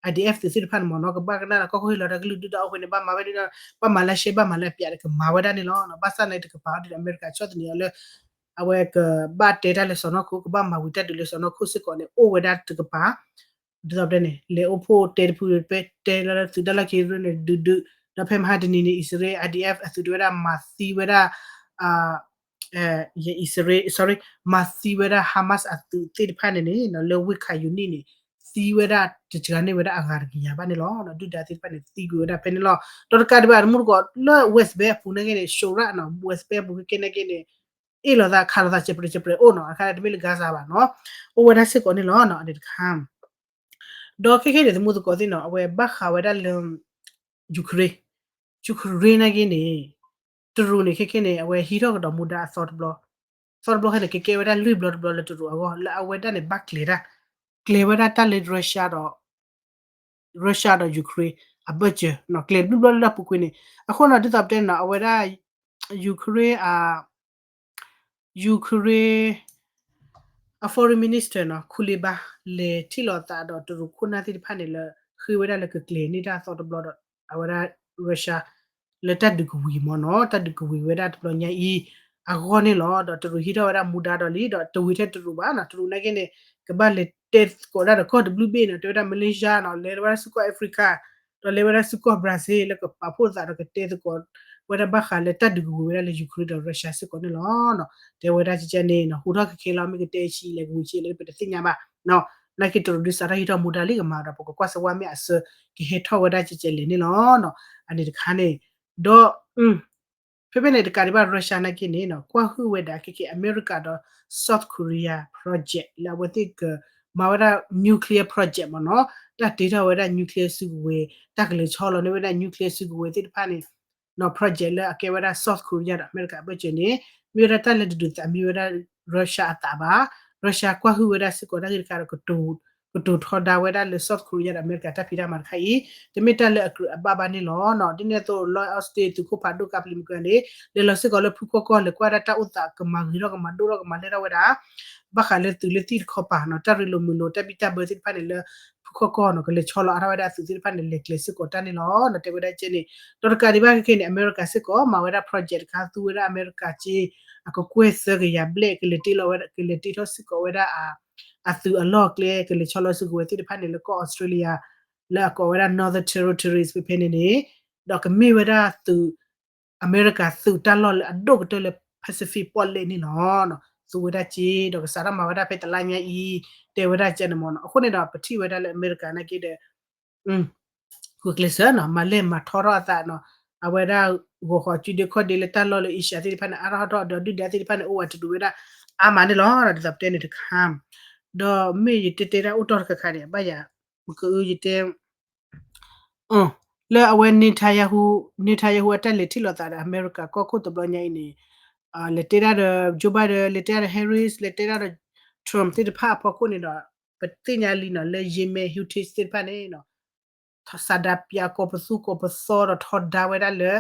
IDF သုးသ့ၣ်တဖၣ်န့ၣ်မ့ၢ်နီၤ, ကဘၣ်ကနၣ်လၢကီၢ်ခိၣ်ဟ့ၣ်လီၤတၢ်ကလုၢ် ဒုၣ်ဒါအိၣ်ဖဲန့ၣ် ဘၣ်မၤဝဲဒၣ် ဘၣ်မၤလၢရှဲ ဘၣ်မၤလၢအပျးဒီးကမၤဝဲဒၣ်န့ၣ်လီၤ. ဘၣ်ဆၣ်န့ၣ်တကပၤအီၤဒ်ဒီး အမဲရကၤဆီၣ်သနံးအီၤလၢ အဝဲကဘၣ်တဲတၢ်လၢစီၢ်နီၤခိၣ် ကဘၣ်မၤဝံၤတၢ်ဒုးလၢစီၢ်နီၤခိၣ်စ့ၢ်ကီးန့ၣ် အိၣ်ဝဲဒၣ်တကပၤ ဒ်သိးပတဲန့ၣ် လဲၤအိၣ်ဖှိၣ်တဲတဖု တဲလၢသုးတၢ်လီၢ်ခံရၢန့ၣ် ဒုးဒုး ဒီးဖဲမဟါတနံၤန့ၣ် အံၣ်စရ့လး IDF အသုးတဲဝဲဒၣ်မၤသံဝဲဒၣ် အံၣ်စရ့လး sorry မၤသံဝဲဒၣ် Hamas အသုးသ့ၣ်တဖၣ်န့ၣ်န့ၣ် လၢဝ့ၢ် Khan Younis န့ၣ် သံဝဲဒၣ်တစှၤန့ၢ်ဝဲဒၣ်အဂၤတကယၤဘၣ်န့ၣ်လီၤ. ဒုၣ်ဒါသ့ၣ်တဖၣ်န့ၣ် သံကွံာ်ဝဲဒၣ်ဖဲန့ၣ်လီၤ. ဒီးတကးဒံးဘၣ်တမူတကိးလၢ West Bank အပူၤနာ်က့န့ၣ် Shura နီၤ West Bank အပူၤခဲကဲနာ်က့န့ၣ် အ့ၣ်လိာ်သးခးလိာ်သး စဲးပြဲးစဲးပြဲးအိၣ်နီၤ အခါတမ့ၢ်လၢ Gaza ဘၣ်နီၤ အိၣ်ဝဲဒၣ်စ့ၢ်ကီးန့ၣ်လီၤ. အန့ၣ်တခါ ဒီးခဲကဲန့ၣ် သမူသကိးသ့ၣ်နီၤ အဝဲဘၣ်ဃးဝဲဒၣ်လၢ Ukraine Ukraine နာ်က့န့ၣ် တရူးန့ၣ် ခဲကဲန့ၣ် အဝဲဟံးထီၣ်ကဒီးမူဒါအသီတဘျီ သီတဘျီခဲန့ၣ် ကကဲဝဲဒၣ်လွံၢ်ဘျီတဘျီလၢတရူးအဂီၢ် လၢအဝဲဒၣ်န့ၣ် ဘၣ်ကျဲၤတၢ် ကျဲၤဝဲဒၣ်တၢ်လၢ Russia ဒီး Russia ဒီး Ukraine အဘၢၣ်စၢၤ ကျဲၤတဘျုးဘျီလၢတၢ်ပူၤကွံာ်န့ၣ် အဃိန့ၣ် ဒ်သိးပတဲန့ၣ်နီၤ အဝဲဒၣ် Ukraine အ Ukraine အ Foreign Minister နီၤ Kuleba လဲၤထံၣ်လိာ်သးဒီးတရူးခိၣ်နၢ်သ့ၣ်တဖၣ်န့ၣ်လၢ ဃ့ဝဲဒၣ်လၢကကျဲၤန့ၢ်တၢ်သီတဘျီဒီး အဝဲဒၣ် Russia လၢတၢ်ဒုးကဝံၤမ့ၢ်နီၤ တၢ်ဒုးကဝံၤဝဲဒၣ်တဘျီညါအံၤ အဂီၢ်န့ၣ်လီၤ. ဒီးတရူးဟံးထီၣ်ဝဲဒၣ်မူဒါဒီးလံ ဒီးတဝံၤထဲတရူးဘၣ်နီၤ တရူးနာ်က့န့ၣ် ကဘၣ်လဲၤတဲသကိးဒၣ်ဒီး ကီၢ်တဘျုးဘ့ၣ်နီၤ တဲဝဲဒၣ် Malaysia နီၤ လဲၤဝဲဒၣ်ဆူကီၢ် Africa ဒီးလဲၤဝဲဒၣ်ဆူကီၢ် Brazil လၢကပာ်ဖှိၣ်သးဒီးကတဲသကိးဝဲဒၣ်ဘၣ်ဃးလၢတၢ်ဒုးကဝံၤဝဲဒၣ်လၢ Ukraine ဒီး Russia စ့ၢ်ကီးန့ၣ်လီၤ. တဲဝဲဒၣ်ကကဲန့ၣ်နီၤ ဟူထီၣ်ခဲခဲလီၤ မ့ၢ်ကတဲဆံးလဲၣ်ကဝံၤဆံးလဲၣ် ပတသ့ၣ်ညါဘၣ်နီၤ နာ်က့တရူးဒုးစးထီၣ်ဟံးထီၣ်မူဒါလံကမၤဒီး ပကကွၢ်စၢၤဝဲမ့ၢ်အဆၢ ကဟဲထီၣ်ဝဲဒၣ်ကကဲလဲၣ်န့ၣ်လီၤ. အန့ၣ်တခါန့ၣ် ဒီး ဖဲဖဲန့ၣ်တကးဒံးဘၣ် Russia နာ်က့န့ၣ်နီၤ ကွၢ်ဟုၣ်ဝဲဒၣ်ခဲကဲ အမဲရကၤဒီး South Korea project လၢအဝဲသ့ၣ်ကမၤဝဲဒၣ် nuclear project မ့ၢ်နီၤ တၢ်တ့ထီၣ်ဝဲဒၣ် nuclear စုကဝဲၤ တၢ်ကလဲၤဆီလီၤန့ၢ်ဝဲဒၣ် nuclear စုကဝဲၤသ့ၣ်တဖၣ်န့ၣ်နီၤ project လၢအကဲဝဲဒၣ် South Korea ဒီးအမဲရကၤအဘၢၣ်စၢၤန့ၣ် မ့ၢ်ဝဲဒၣ်တၢ်လၢတဒုးသးမ့ၢ်ဝဲဒၣ် Russia အသးဘၣ် Russia ကွၢ်ဟုၣ်ဝဲဒၣ်စ့ၢ်ကီးတၢ်ဂ့ၢ်တခါဒီး ကတိၤထီဒါဝဲဒၣ်လၢ South Korea ဒီးအမဲရကၤတၢ်ဖံးတၢ်မၤတခါအံၤ တမ့ၢ်တၢ်လၢအကြၢးအဘၣ်ဘၣ်န့ၣ်လီၤ. ဒ်န့ၣ်အသိး Lloyd Austin သုးခိၣ်ဖးဒိၣ်ကါပလံၤမုၢ်ကၢန့ၣ် လဲၤလီၤစ့ၢ်ကီးလၢဖုခီၣ်ကီၢ် လဲၤကွၢ်ဒၣ်တၢ်အိၣ်သးကမၤဂ့ၤထီၣ်ကမၤဒိၣ်ထီၣ်ကမၤလဲၢ်ထီၣ်ဝဲဒၣ် ဘၣ်ဃးလၢသုးလၢသံၣ်တခီပၤနီၤ တၢ်ရ့လိာ်မုာ်လိာ် တၢ်ဘံၣ်တၢ်ဘၢသ့ၣ်တဖၣ်န့ၣ်လၢ ဖုခီၣ်ကီၢ်နီၤ ကလဲၤဆီလီၤအါထီၣ်ဝဲဒၣ်အသုးသ့ၣ်တဖၣ်န့ၣ် လဲၤကျဲၤစ့ၢ်ကီးတၢ်န့ၣ်လီၤ. တဲဝဲဒၣ်ကဲန့ၣ် ဒီးတကးဒံးဘၣ်ခဲကဲန့ၣ် အမဲရကၤစ့ၢ်ကီး မၤဝဲဒၣ် project တခါ သူဝဲဒၣ်အမဲရကၤက့ အကကွဲၢ်သၢကယၤဘျဲၣ် ကလဲၤတ့လီၤဝဲ ကလဲၤတ့ထီၣ်စ့ၢ်ကီးဝဲဒၣ် အသုးအလီၢ်အကျဲ ကလဲၤဆီလီၤစုကဝဲၤသ့ၣ်တဖၣ်န့ၣ် လၢကီၢ် Australia လၢအကိးဝဲဒၣ် Northern Territories ဖဲဖဲန့ၣ်န့ၣ် ဒီးကမ့ၢ်ဝဲဒၣ်သုး အမဲရကၤသုးတၢ်လီၢ်လၢအဒိၣ်ကတၢၢ်လၢ Pacific ပီၣ်လဲၣ်န့ၣ်လီၤ. သူဝဲဒၣ်က့ ဒီးကစးထီၣ်မၤဝဲဒၣ်ဖဲတလါညါအံၤ တဲဝဲဒၣ်ကဲန့ၣ်မ့ၢ်နီၤ အဃိန့ၣ်ဒီး ပထံၣ်ဝဲဒၣ်လၢအမဲရကၤနာ်က့ဒီး ဃုကျဲးစၢးနီၤ မၤလဲၢ်မၤထီထီၣ်အသးနီၤ အဝဲဒၣ်ဂီၤဃီၤစုဒ့ခီၣ်ဒ့လၢတၢ်လီၢ်လၢ Asia သ့ၣ်တဖၣ်န့ၣ် အါထီၣ်ထီၣ်ဒီးဒုၣ်ဒါသ့ၣ်တဖၣ်န့ၣ် အိၣ်ဝဲတဒူးဝဲဒၣ် အါမးန့ၣ်လီၤ. ဒ်သိးပတဲန့ၣ်တခါ ဒီးမ့ၢ်ယတဲတဲဒၣ်အိၣ်တီၢ်တခါခါန့ၣ် အဘၣ်ယၤ မ့ၢ်ကအုယတဲ လၢအဝဲ Netanyahu Netanyahu အတၢ်လဲၤထံၣ်လိာ်သးဒီးအမဲရကၤကီၢ်ခိၣ်တဘျီညါအံၤန့ၣ် လဲၤတဲဒၣ်ဒီး Joe Biden လဲၤတဲဒၣ်ဒီး Harris လဲၤတဲဒၣ်ဒီး Trump သ့ၣ်တဖၣ်အဖီခိၣ်န့ၣ်ဒီး ပသ့ၣ်ညါလံနီၤ လၢ Yemen Houthis သ့ၣ်တဖၣ်န့ၣ် စးဒးပၠးကိးပသူကိးပသီဒီးထီဒါဝဲဒၣ်လၢ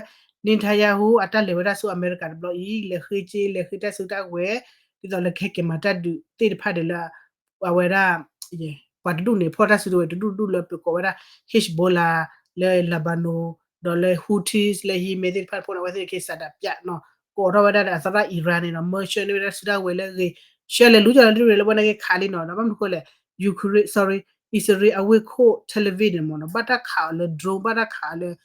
Netanyahu အတၢ်လဲၤဝဲဒၣ်ဆူအမဲရကၤတဘျီအံၤ လဲၤဃ့က့ လဲၤဃ့တၢ်စုတၢ်ဝဲၤ ဒ်သိးလၢကဟဲက့ၤမၤတၢ်ဒုးသ့ၣ်တဖၣ်ဒီးလၢ အဝဲဒၣ် ပှၤတဒူၣ်န့ၣ် ဖီၣ်တၢ်စုတဝဲၤတဒူၣ်ဒူၣ်လၢပကိးဝဲဒၣ် Hezbollah လၢ Lebanon ဒီးလၢ Houthis လၢ Yemen သ့ၣ်တဖၣ်ဖိန့ၣ် အဝဲသ့ၣ်က့ၤစးဒးပၠးနီၤ ကိးထီၣ်ဝဲဒၣ်ဒီးအသရၣ် Iran န့ၣ်နီၤ မၢဆှၢန့ၢ်ဝဲဒၣ်စုတၢ်ဝဲၤလၢအဂ့ၤ ဆှၢလဲၤလူၤကၠီလၢဒ်န့ၣ်လၢပှၤနာ်က့ခးလံနီၤ ဒီးဘၣ်မနုၤဃိလဲၣ် Ukraine sorry အံၣ်စရ့လးအဝ့ၢ်ခိၣ် Tel Aviv န့ၣ်မ့ၢ်နီၤ ဘၣ်တၢ်ခးအီၤလၢ drone ဘၣ်တၢ်ခးအီၤလၢ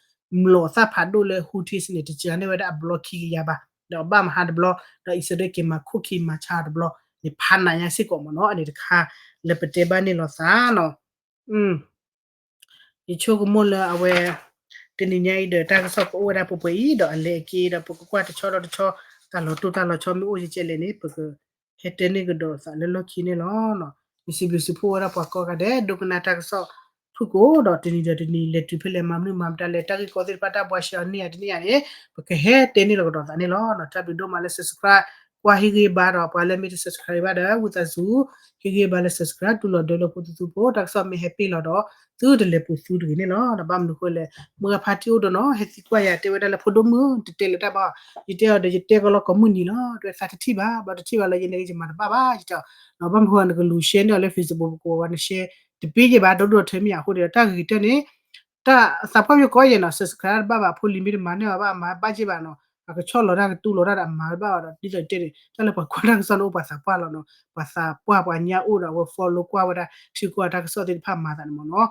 မျိာ်သၣ်ဖးဒိၣ်လၢ Houthis န့ၣ် တစှၤန့ၢ်ဝဲဒၣ်အဘျီခံကယၤဘၣ်, ဒီးဘၣ်မဟါတဘျီ ဒီးအံၣ်စရ့လးက့ၤမၤခိၣ်ခံမၤဆါတဘျီန့ၣ် ဖးနးညါစ့ၢ်ကီးမ့ၢ်နီၤ အန့ၣ်တခါ လၢပတဲဘၣ်န့ၣ်လီၤသးနီၤ. ယဆိကမိၣ်လၢအဝဲ တနံၤညါအံၤဒီးတၢ်ကစီၣ်ကအိၣ်ဝဲဒၣ်ပှဲၤပှဲၤအံၤ ဒီးအလဲၤအက့ဒီး ပကကွၢ်တဆီဒီးတဆီ တၢ်လီၤတိၢ်တၢ်လီၤဆီမ့ၢ်အိၣ်ကဲကဲလဲၣ်န့ၣ် ပကဟဲတဲန့ၢ်ကဒီးသးလၢလီၢ်ခံန့ၣ်လီၤ. ယစံးဘျုးစံးဖှိၣ်ဝဲဒၣ်ပှၤကိးဂၤဒဲး ဒိကနၣ်တၢ်ကစီၣ်ဖုၣ်ကိာ်ဒီး တနံၤဒီးတနံၤ လဲၤတုၤဖဲလဲၣ်မၤမနုၤမၤမတၤလဲၣ် တၢ်ဂ့ၢ်ကီသ့ၣ်တဖၣ် တၢ်ဘှါရှဲအီၤန့ၢ်ယၤတန့ၢ်ယၤန့ၣ် ပကဟဲတဲန့ၢ်လီၤကဒီးသးန့ၣ်လီၤ. တၢ်ဘျုးဒိၣ်မးလၢ subscribe ကွၢ်ဟ့ၣ်ဂံၢ်ဘါဒီး ပှၤလၢမ့ၢ်တ subscribe ဘၣ်ဒီး ဝံသးစူၤ ဟ့ၣ်ဂံၢ်ဘါလၢ subscribe တူၢ်လိာ်ဒၢလိာ်ဖိသုသုဖိ တၢ်ကစီၣ်မ့ၢ်ဟဲပ့ၢ်လီၤဒီး သုတလဲၤပူၤသူတဂ့ၤန့ၣ်လီၤ. ဘၣ်မနုၤဃိလဲၣ် မုၢ်ဂၤဖါတံၢ်အိၣ်ဒီးနီၤ ဟဲသံကွၢ်ယၤတဲဝဲဒၣ်လၢ ဖိဒိၣ်မုၣ် တတဲလၢတၢ်ဘၣ်, ယတဲအီၤဒီး ယတဲကီးလီၤကိးမုၢ်နံၤလီၤ တဲသးတထံၣ်ဘၣ် ဘၣ်တထံၣ်ဘၣ်လၢယန့ၣ် ယမၤတဘၣ်ဘၣ် ယတဲအီၤ ဘၣ်မနုၤဃိနကလူၤ share န့ၢ်အီၤလၢ Facebook ပကဝၤန share တပ့ၢ်ယဲဘၣ် ဒီဒိၣ်ဒီထၢမ့ၢ်အဃိဒီး တၢ်ဂ့ၤကတၢၢ်န့ၣ် တၢ်သးပှၢ်ယိၤကီယဲနီၤ subscribe တဘၣ်ဘၣ် ဖိလံၤမ့ၢ်တမၤန့ၢ်အီၤဘၣ် အမၤဘၣ်က့ဘၣ်နီၤ အကဆီၣ်လီၤတၢ်ကတူၢ်လိာ်တၢ်ဒီးအမၤဘၣ်အီၤဒီး ဒ်သိးတဲန့ၣ် တၢ်လၢပှၤကွၢ်တၢ်ကစီၣ်န့ၣ်အိၣ်ပှၤသးပှၢ်လီၤနီၤ ပှၤသးပှၢ်ပှၤညါအိၣ်ဒီးအဝဲ follow ကွၢ်ဝဲဒၣ် ထံကွၢ်တၢ်ကစီၣ်သ့ၣ်တဖၣ်မၤသးန့ၣ်မ့ၢ်နီၤ